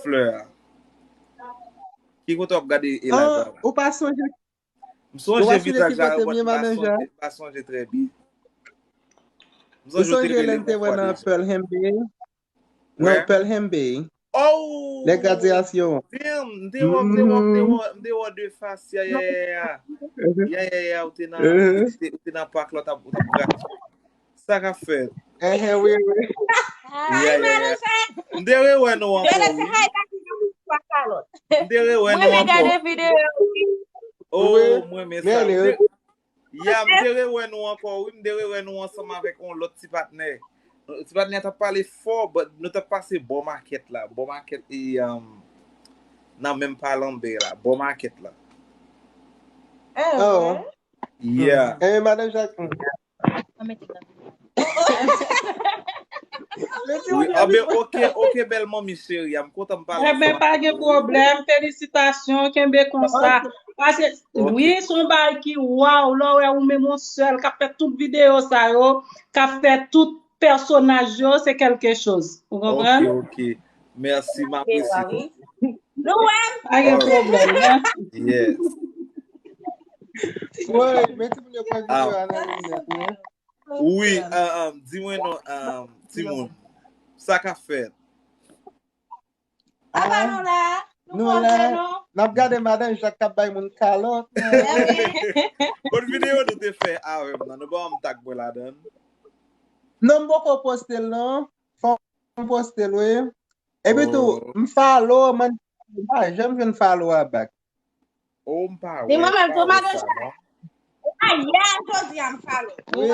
Fleur. Ki kote w ap gade e live la? Ou pa sonje? M sonje vizaj la, mwen pa sonje, pa sonje trè byen. M sonje w te rele m yon fwa deja. Nan Pelham Bay. Oh! Lè gradyasyon. Damn, m te wè, m te wè, m te wè, m te wè de fas, ya, ya, ya, ya. Ya, ya, ya, ou te nan, ou te, ou te nan pak la, ou t ap, ou t ap gradyasyon. Sa k ap fèt? Wi, wi. Ya, ya, ya. M te rewè nou ankò, wi. M te rewè nou ankò. Oh, mwen renmen sa. Ya, m te rewè nou ankò, wi. M te rewè nou ansanm avèk yon lòt ti patnè. Ti patnè t ap pale fò, but nou t ap pase bò makèt la. Bò makèt e, um, nan menm pa lanbè la. Bò makèt la. Oh. Yeah. Eh, Madan Jak. Wi, ah, ben, ok, ok, bèl manmi cheri, m kontan m pale. Eben, pa gen pwoblèm, felisitasyon, kenbe konsa. Paske, wi, se yon bagay ki, waw, lè w wè ou menm yon sèl k ap fè tout videyo sa yo, k ap fè tout pèsonaj yo, se kèlke choz. Ou konprann? Ok, ok. Mèsi, m apresye tou. Nou wè m. Pa gen pwoblèm, mèsi. Yes. Woy, men ti moun yo pran videyo a nan linyè tou, wi. Wi, ah, ah, di mwen non, ah, timoun. Sa k ap fèt? Apa nou la? Nou la. N ap gade Madan Jak k ap bay moun kalòt. Kot videyo nou te fè avè m nan? Nou pa wè m tag mwen ladan l? Non, m poko poste l, non. Fò m poste l, wi. Epi tou, m follow, man, m pa janm jwenn follow a back. Oh, m pa wè, m pa wè sa, non. Ayè, jodi a m follow. Wi.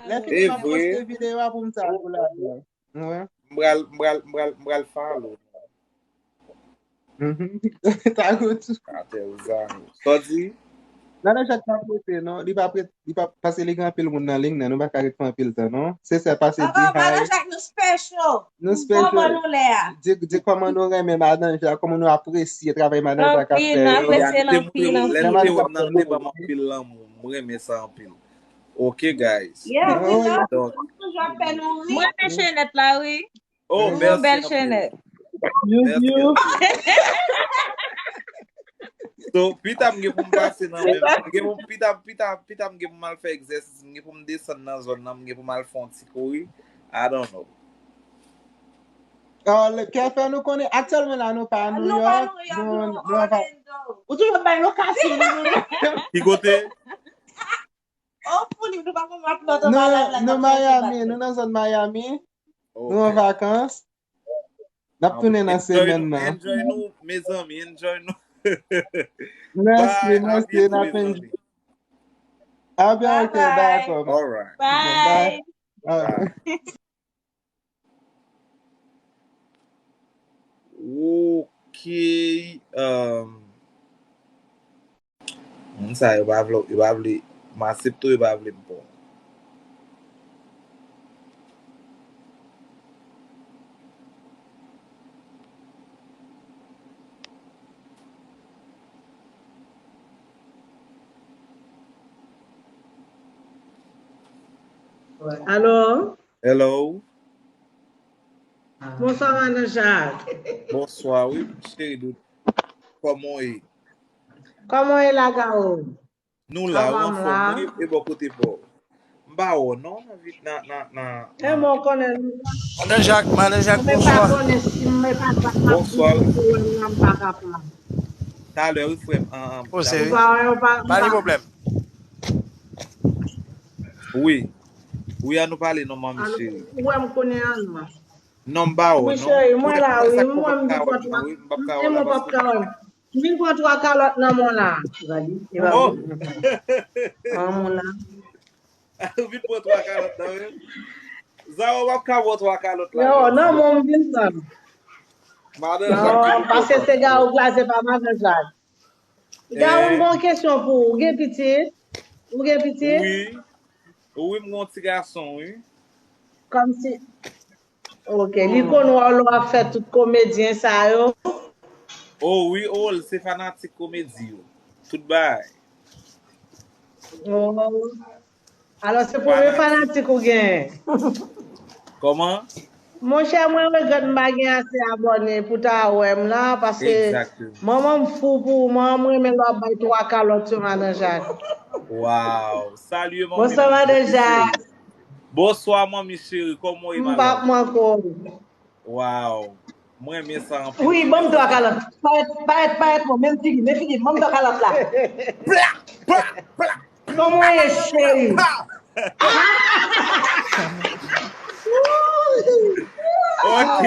Lè fini m ap poste videyo a pou m sa pou la. Wi. M pral, m pral, m pral, m pral follow. Mhm. Ta gout. Atè zanmi. Sa w di? Madan Jak pa prete, non. Li pa prete, li pa, paske li gen anpil moun nan liy nan, nou pa ka ret pou anpil tan, non. Se sèl pase di hi. Madan Jak, nou special. Nou special. Kòman nou lè a? Di, di kòman nou renmen Madan Jak, kòman nou apresye travay Madan Jak ap fè yo. Anpil, nou apresye l anpil, anpil. Lè m te wè m nan, li te ban m anpil lanmou. M renmen sa anpil. Ok, guys. Yeah, we love you. Donk, nou toujou ap fè nou ri. Mwen renmen chenèt la, wi. Oh, mèsi anpil. Yon bèl chenèt. Mèsi anpil. So, pita m gen pou m pase nan menm. M gen pou m, pita, pita, pita m gen pou m al fè egzèsis. M gen pou m desann nan zòn nan. M gen pou m al fè yon ti kouri. I don't know. Oh, kè fè nou konnen aktyèlman la nou pa New York. Nou pa New York, nou, nou Orlando. Ou toujou bay lokasyon, nou. Ki kote? Oh, fouli, nou pa konn ap nòt anba live la, nou Miami, nou nan zòn Miami. Nou an vakans. N ap tounen nan semèn nan. Enjoy nou, mezanmi, enjoy nou. Mèsi, mèsi, n ap enjoy. A byen, ok, dakò. Alright. Bye. Bye. Ok. Um, moun sa yo pa vle, yo pa vle, m aksepte yo pa vle m pran. Alo? Hello. Bonswa, Madan Jak. Bonswa, wi, cheri dout. Kòman w ye? Kòman w ye la, Gao? Nou la, ou anfòm, wi, e bò kote pa w? M pa wè w non, nan vit, nan, nan, nan, e nan mwen konnen. Madan Jak, Madan Jak, bonswa. Mwen pa konnen si mwen pa ka pran. Bonswa, wi. Mwen pa ka pran. Talè, wi, frè m. An, an, o, seri? Pa gen pwoblèm. Wi. Wi, an nou pale non, manmi cheri. Ou wè m konnen an non. Non, m pa wè w non. Wi, cheri, mwen la, wi, mwen m vin pran twa, e mwen p ap ka wè. M vin pran twa kalòt nan men w la. Oh! An, mwen la. Ou vin pran twa kalòt nan men m? Zawa, w ap ka pran twa kalòt la. Yo, nan men w m vin pran. Madan Jak. Non, paske se Gao k blaze pa Madan Jak. Gao, m gen yon kesyon pou ou. Ou gen pitit? Ou gen pitit? Wi. Wi, m gen yon ti gason, wi. Kòmsi, ok, li konn wè w lè w ap fè tout komedyen sa yo? O wi, o, l se fanatik komedi yo. Tout bagay. O. Alò, se premye fanatik ou genyen. Kòman? Monchè, mwen regrèt m pa gen ase abòne pou ta wè m la, paske manman m fou pou ou, manman m renmen lè w ap bay twa kalòt sou Madan Jak. Waw! Salye manmi. Bonswa, Madan Jak. Bonswa, manmi cheri, kòman w ye, m p ap manke w. Waw. Mwen renmen sa anpil. Wi, ban m twa kalòt. Parèt, parèt, parèt, mwen, menm figi, menm figi, ban m twa kalòt la. Pla, pla, pla. Kòman w ye, cheri? Ok.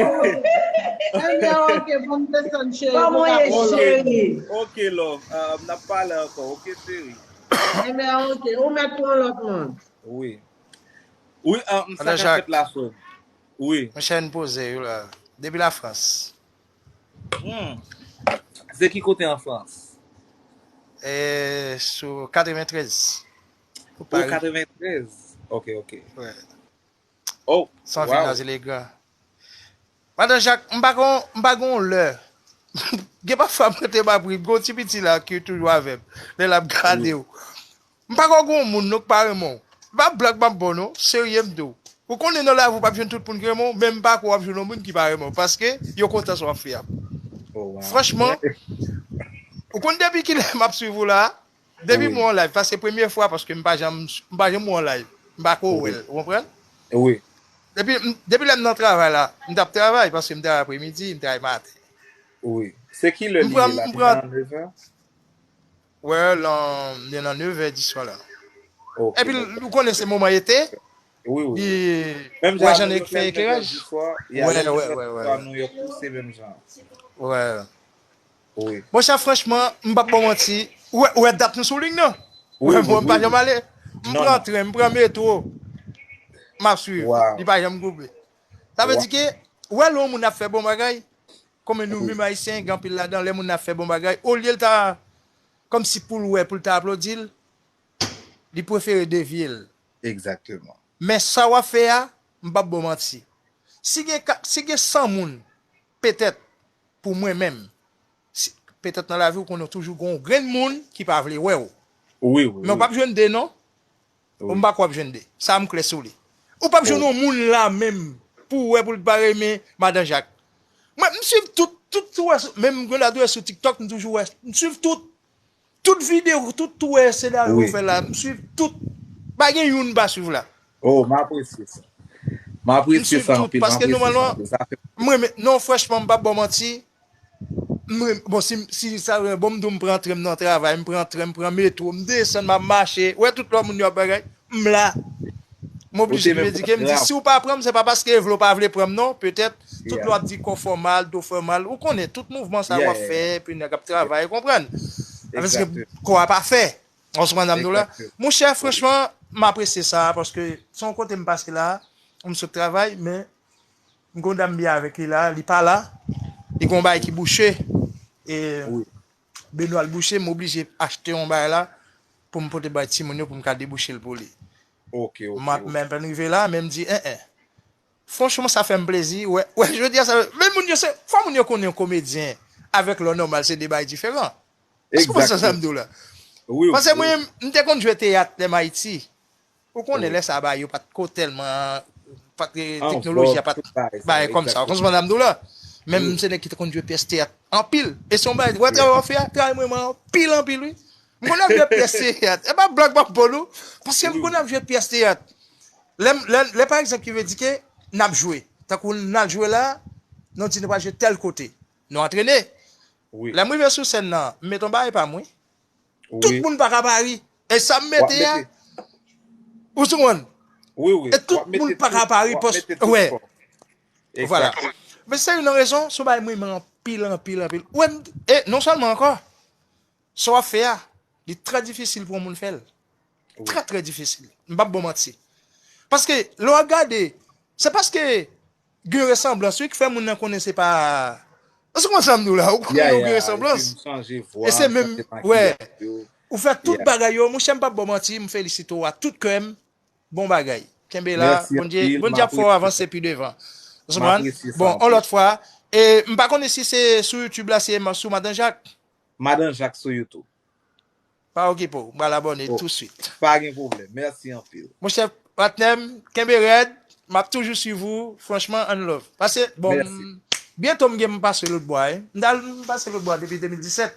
Ebyen, ok, ban m desann, cheri. Kòman w ye, cheri? Ok, love. Uh, n ap pale ankò, ok, cheri? Ebyen, ok. Ou mèt pran lòt moun. Wi. Wi, uh, sa k ap fèt la, frè m? Wi. Monchè, n poze, wi, la. Depi Lafrans. Hmm. Se ki kote an Frans? E, sou katreventrèz. Ou Pari. Katreventrèz? Ok, ok. Wè. Oh, se yon vil nan Zile Gran. Madan Jak, m pa gon, m pa gon lè. Gen pafwa m rete m ap ri, m gon ti piti la ki toujou avè m. Lè l ap gade w. M pa kwè gen yon moun non k pa renmen w. E pa blag m ap ba w non, serye m di w. Ou konnen nan lavi w p ap jwenn tout moun ki renmen w, men m pa kwè w ap jwenn yon moun ki pa renmen w, paske yo kontan sa w ap fè a. Oh, wow. Franchman, ou konn depi kilè m ap swiv ou la? Depi m wè w an live, sa se premye fwa, paske m pa janm, m pa janm wè w an live. M pa ko wè l, ou konprann? Wi. Depi, depi lè m nan travay la, m t ap travay, paske m travay apremidi, m travay maten. Wi. Se kilè li ye la? Li nan nevè? Wè, lan, li nan nevè diswa la. Ok, epi, dakò. Ou konnen se moman ete. Wi, wi. Li, menm jan Jean-Eric fè ekleraj. Wè, wè, wè, wè. Nouyòk tou, se menm jan. Wè. Wi. Monchè, franchman, m p ap ba w manti. Ou wè, ou wè dat nou sou liy nan? Wi, wi, wi. Mwen, m pa janm ale. M pran tren, m pran metwo. M ap swiv. Li pa janm koupe. Sa vle di ke, ou wè lè yon moun ap fè bon bagay, kòm nou menm Ayisyen, gen anpil ladan, lè moun nan ap fè bon bagay, olye l ta, kòmsi pou l wè, pou l ta aplodi l, li prefere devye l. Egzakteman. Men sa w ap fè a, m p ap ba w manti. Si gen ka, si gen san moun, petèt, pou mwen menm, si, petèt nan lavi w konnen w toujou gen yon grenn moun ki pa vle wè w. Wi, wi, wi. Men w p ap jwenn de non. Wi. M pa kwè w ap jwenn de. Sa m klè sou li. Ou p ap jwenn yon moun la menm pou w wè pou l pa renmen Madan Jak. Mwen, m swiv tout, tout, tout, wè, menm gen la dwe sou TikTok, m toujou wè, m swiv tout. Tout videyo, tout, tout, wè, senaryo w fè la, m swiv tout. Pa gen youn m pa swiv la. Oh, m apresye sa. M apresye sa anpil, m apresye sa anpil. Paske nòmalman, mwen, non, franchman, m p ap ba w manti. Mwen, bon, si, si sa, bon, m di w m pran tren, m nan travay, m pran tren, m pran metwo, m desann, m ap mache. Wè, tout lòt moun yo ap bagay, m la. M oblije edike, m di, si w pa pran m, se pa paske vle w pa vle pran m non, petèt, tout lè w ap di kò fè w mal, do fè w mal, ou konnen, tout mouvman sa w ap fè, epi nèg ap travay, ou konprann? Paske kò a pa fè. Ou konprann sa m di w la? Monchè, franchman, m apresye sa, paske se yon kote m pase la, m sot travay, men m gen yon dam m byen avèk li la, li pa la, li gen yon bagay ki bouche, e Benoit l bouche, m oblije achte yon bagay la, pou m pote bay timoun yo, pou m ka debouche l pou li. Ok, ok. M ap, m apenn rive la, men m di, en, en. Franchman, sa fè m plezi. Wè, wè, jodi a, sa, men moun yo, se, fò moun yo konnen yon komedyen avèk lè w nòmal, se de bagay diferan. Èske w konprann sa m di w la? Paske mwen, m te konn jwe teyat lè m Ayiti. Ou konnen lè sa a, bagay yo pa t ko tèlman, pa t, teknoloji a pa t bagay kòm sa. Ou konprann sa m di w la? Men m se nèg ki te konn jwe pyès teyat anpil. E se yon bagay, wè, travay w ap fè a, travay mwen, mwen anpil, anpil, wi. M konn ap jwe pyès teyat. E pa blag m ap ba w non. Paske m konn ap jwe pyès teyat. Lè, lè, lè pa egzanp ki vle di ke n ap jwe. Tankou n al jwe la, nou di nou pral jwe tèl kote. Nou antrene. Lè m rive sou sèn nan, m met yon bagay pa m, wi. Tout moun pa ka pa ri. E sa m mete a, ou sou mwen. E tout moun pa ka pa ri, paske, wè. Vwala. Men se youn nan rezon, se yon bagay mwen renmen anpil, anpil, anpil. Wè, m, e non sèlman ankò, sa w ap fè a, li trè difisil pou yon moun fè l. Trè, trè difisil. M p ap ba w manti. Paske, lè w ap gade, se paske gen resanblans, wi, ki fè moun nan konnen se pa. Ou konprann sa m di w la, ou konnen gen resanblans. E se menm, wè. Ou fè tout bagay yo, monchè, m p ap ba w manti, m felisite w a tout kè m. Bon bagay. Kenbe la, Bondye, Bondye ap fè w avanse pi devan. Ou konprann? Bon, yon lòt fwa, e m pa konnen si se sou YouTube la, se sou Madan Jak. Madan Jak sou YouTube. Pa okipe w, m pral abòne touswit. Pa gen pwoblèm. Mèsi anpil. Monchè, patnè m, kenbe rèd, m ap toujou swiv ou, franchman, ann love. Pase, bon, byento m gen m pase lòt bò a, wi. M t al m pase lòt bò a depi de mil disèt.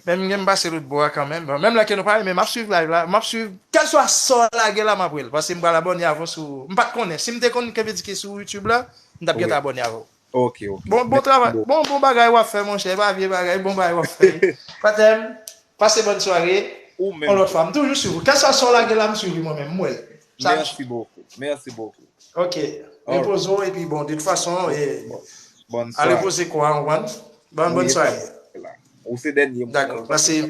Men m gen m pase lòt bò a kanmenm. Bon, menm lè ke nou pa renmen, m ap swiv live la, m ap swiv, kèlswa sa w lage la, m ap wè l. Pase m pral abòne avè w sou, m pa t konnen. Si m te konn ke vle di ke sou YouTube la, m t ap gentan abòne avè w. Ok, ok. Bon, bon travay. Bon, bon bagay w ap fè, monchè. E pa vye bagay, bon bagay w ap fè. Patnè m, pase bòn sware. Yon lòt fwa, m toujou swiv ou. Kèlswa sa w lage la, m swiv li mwen menm, m wè l. Sa m swiv. Mèsi bokou. Mèsi bokou. Ok. Repoze w, epi bon, de tout fason, e, al repoze kò a, ou konprann? Bon, bòn sware. Ou se dènye moun. Dakò. Pase,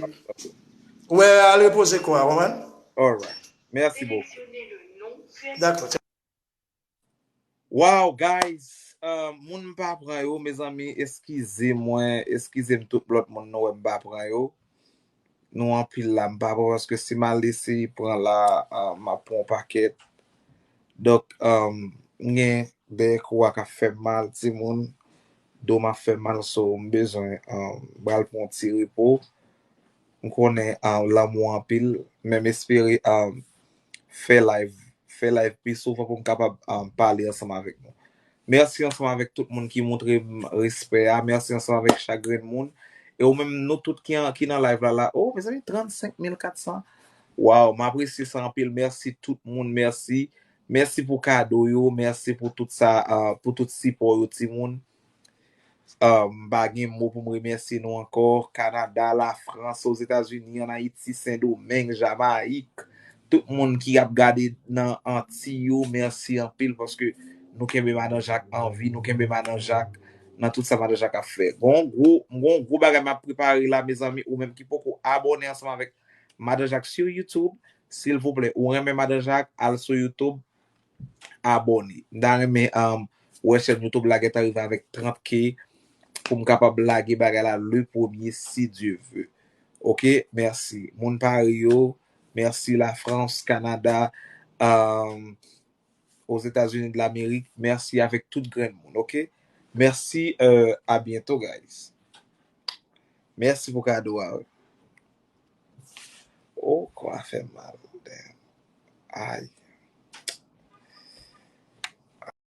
wè, al repoze kò a, ou konprann? Alright. Mèsi bokou. Dakò. Wow, guys, euh, moun m pa pran yo, mezanmi, eskize mwen, eskize m tout lòt moun nou wè m pa pran yo. Nou anpil la, m pa pran paske si m al eseye pran la, euh, m ap pran yon pakèt. Donk, euh, m gen dèyè kou a k ap fè m mal, timoun, do m ap fè m mal, so m bezwen, euh, m pral pran yon ti repo. M konnen, ah, lanmou anpil, men m espere, ah, fè live, fè live pi souvan pou m kapab, ah, pale ansanm avèk nou. Mèsi ansanm avèk tout moun ki montre m respè a. Mèsi ansanm avèk chak grenn moun. E ou menm, nou tout ki an, ki nan live la, la. Oh, mezanmi, trannsenk mil katsan. Waw, m apresye sa anpil. Mèsi tout moun, mèsi. Mèsi pou kado yo, mèsi pou tout sa, ah, pou tout sipò yo, timoun. Ah, m pa gen mo pou m remèsye nou ankò. Kanada, Lafrans, Ozetazini, ann Ayiti, Sendomeng, Jamayik, tout moun ki ap gade nan Antiy yo, mèsi anpil paske nou kenbe Madan Jak an vi, nou kenbe Madan Jak nan tout sa Madan Jak ap fè. Gon gwo, gon gwo bagay m ap prepare la, mezanmi, ou menm ki poko abòne ansanm avèk Madan Jak sou YouTube, silvouplè, ou renmen Madan Jak, al sou YouTube, abòne. M ta renmen, um, wè chèn YouTube la gentan rive avèk trant K pou m kapab lage bagay la le premye, si Dye ve. Ok, mèsi. Moun Pari yo, mèsi Lafrans, Kanada, um, Ozetazini de Lamerik, mèsi avèk tout grenn moun, ok? Mèsi, euh, à bientôt, guys. Mèsi pou kado a, wi. Oh, kò a fè m mal. Damn. Ay.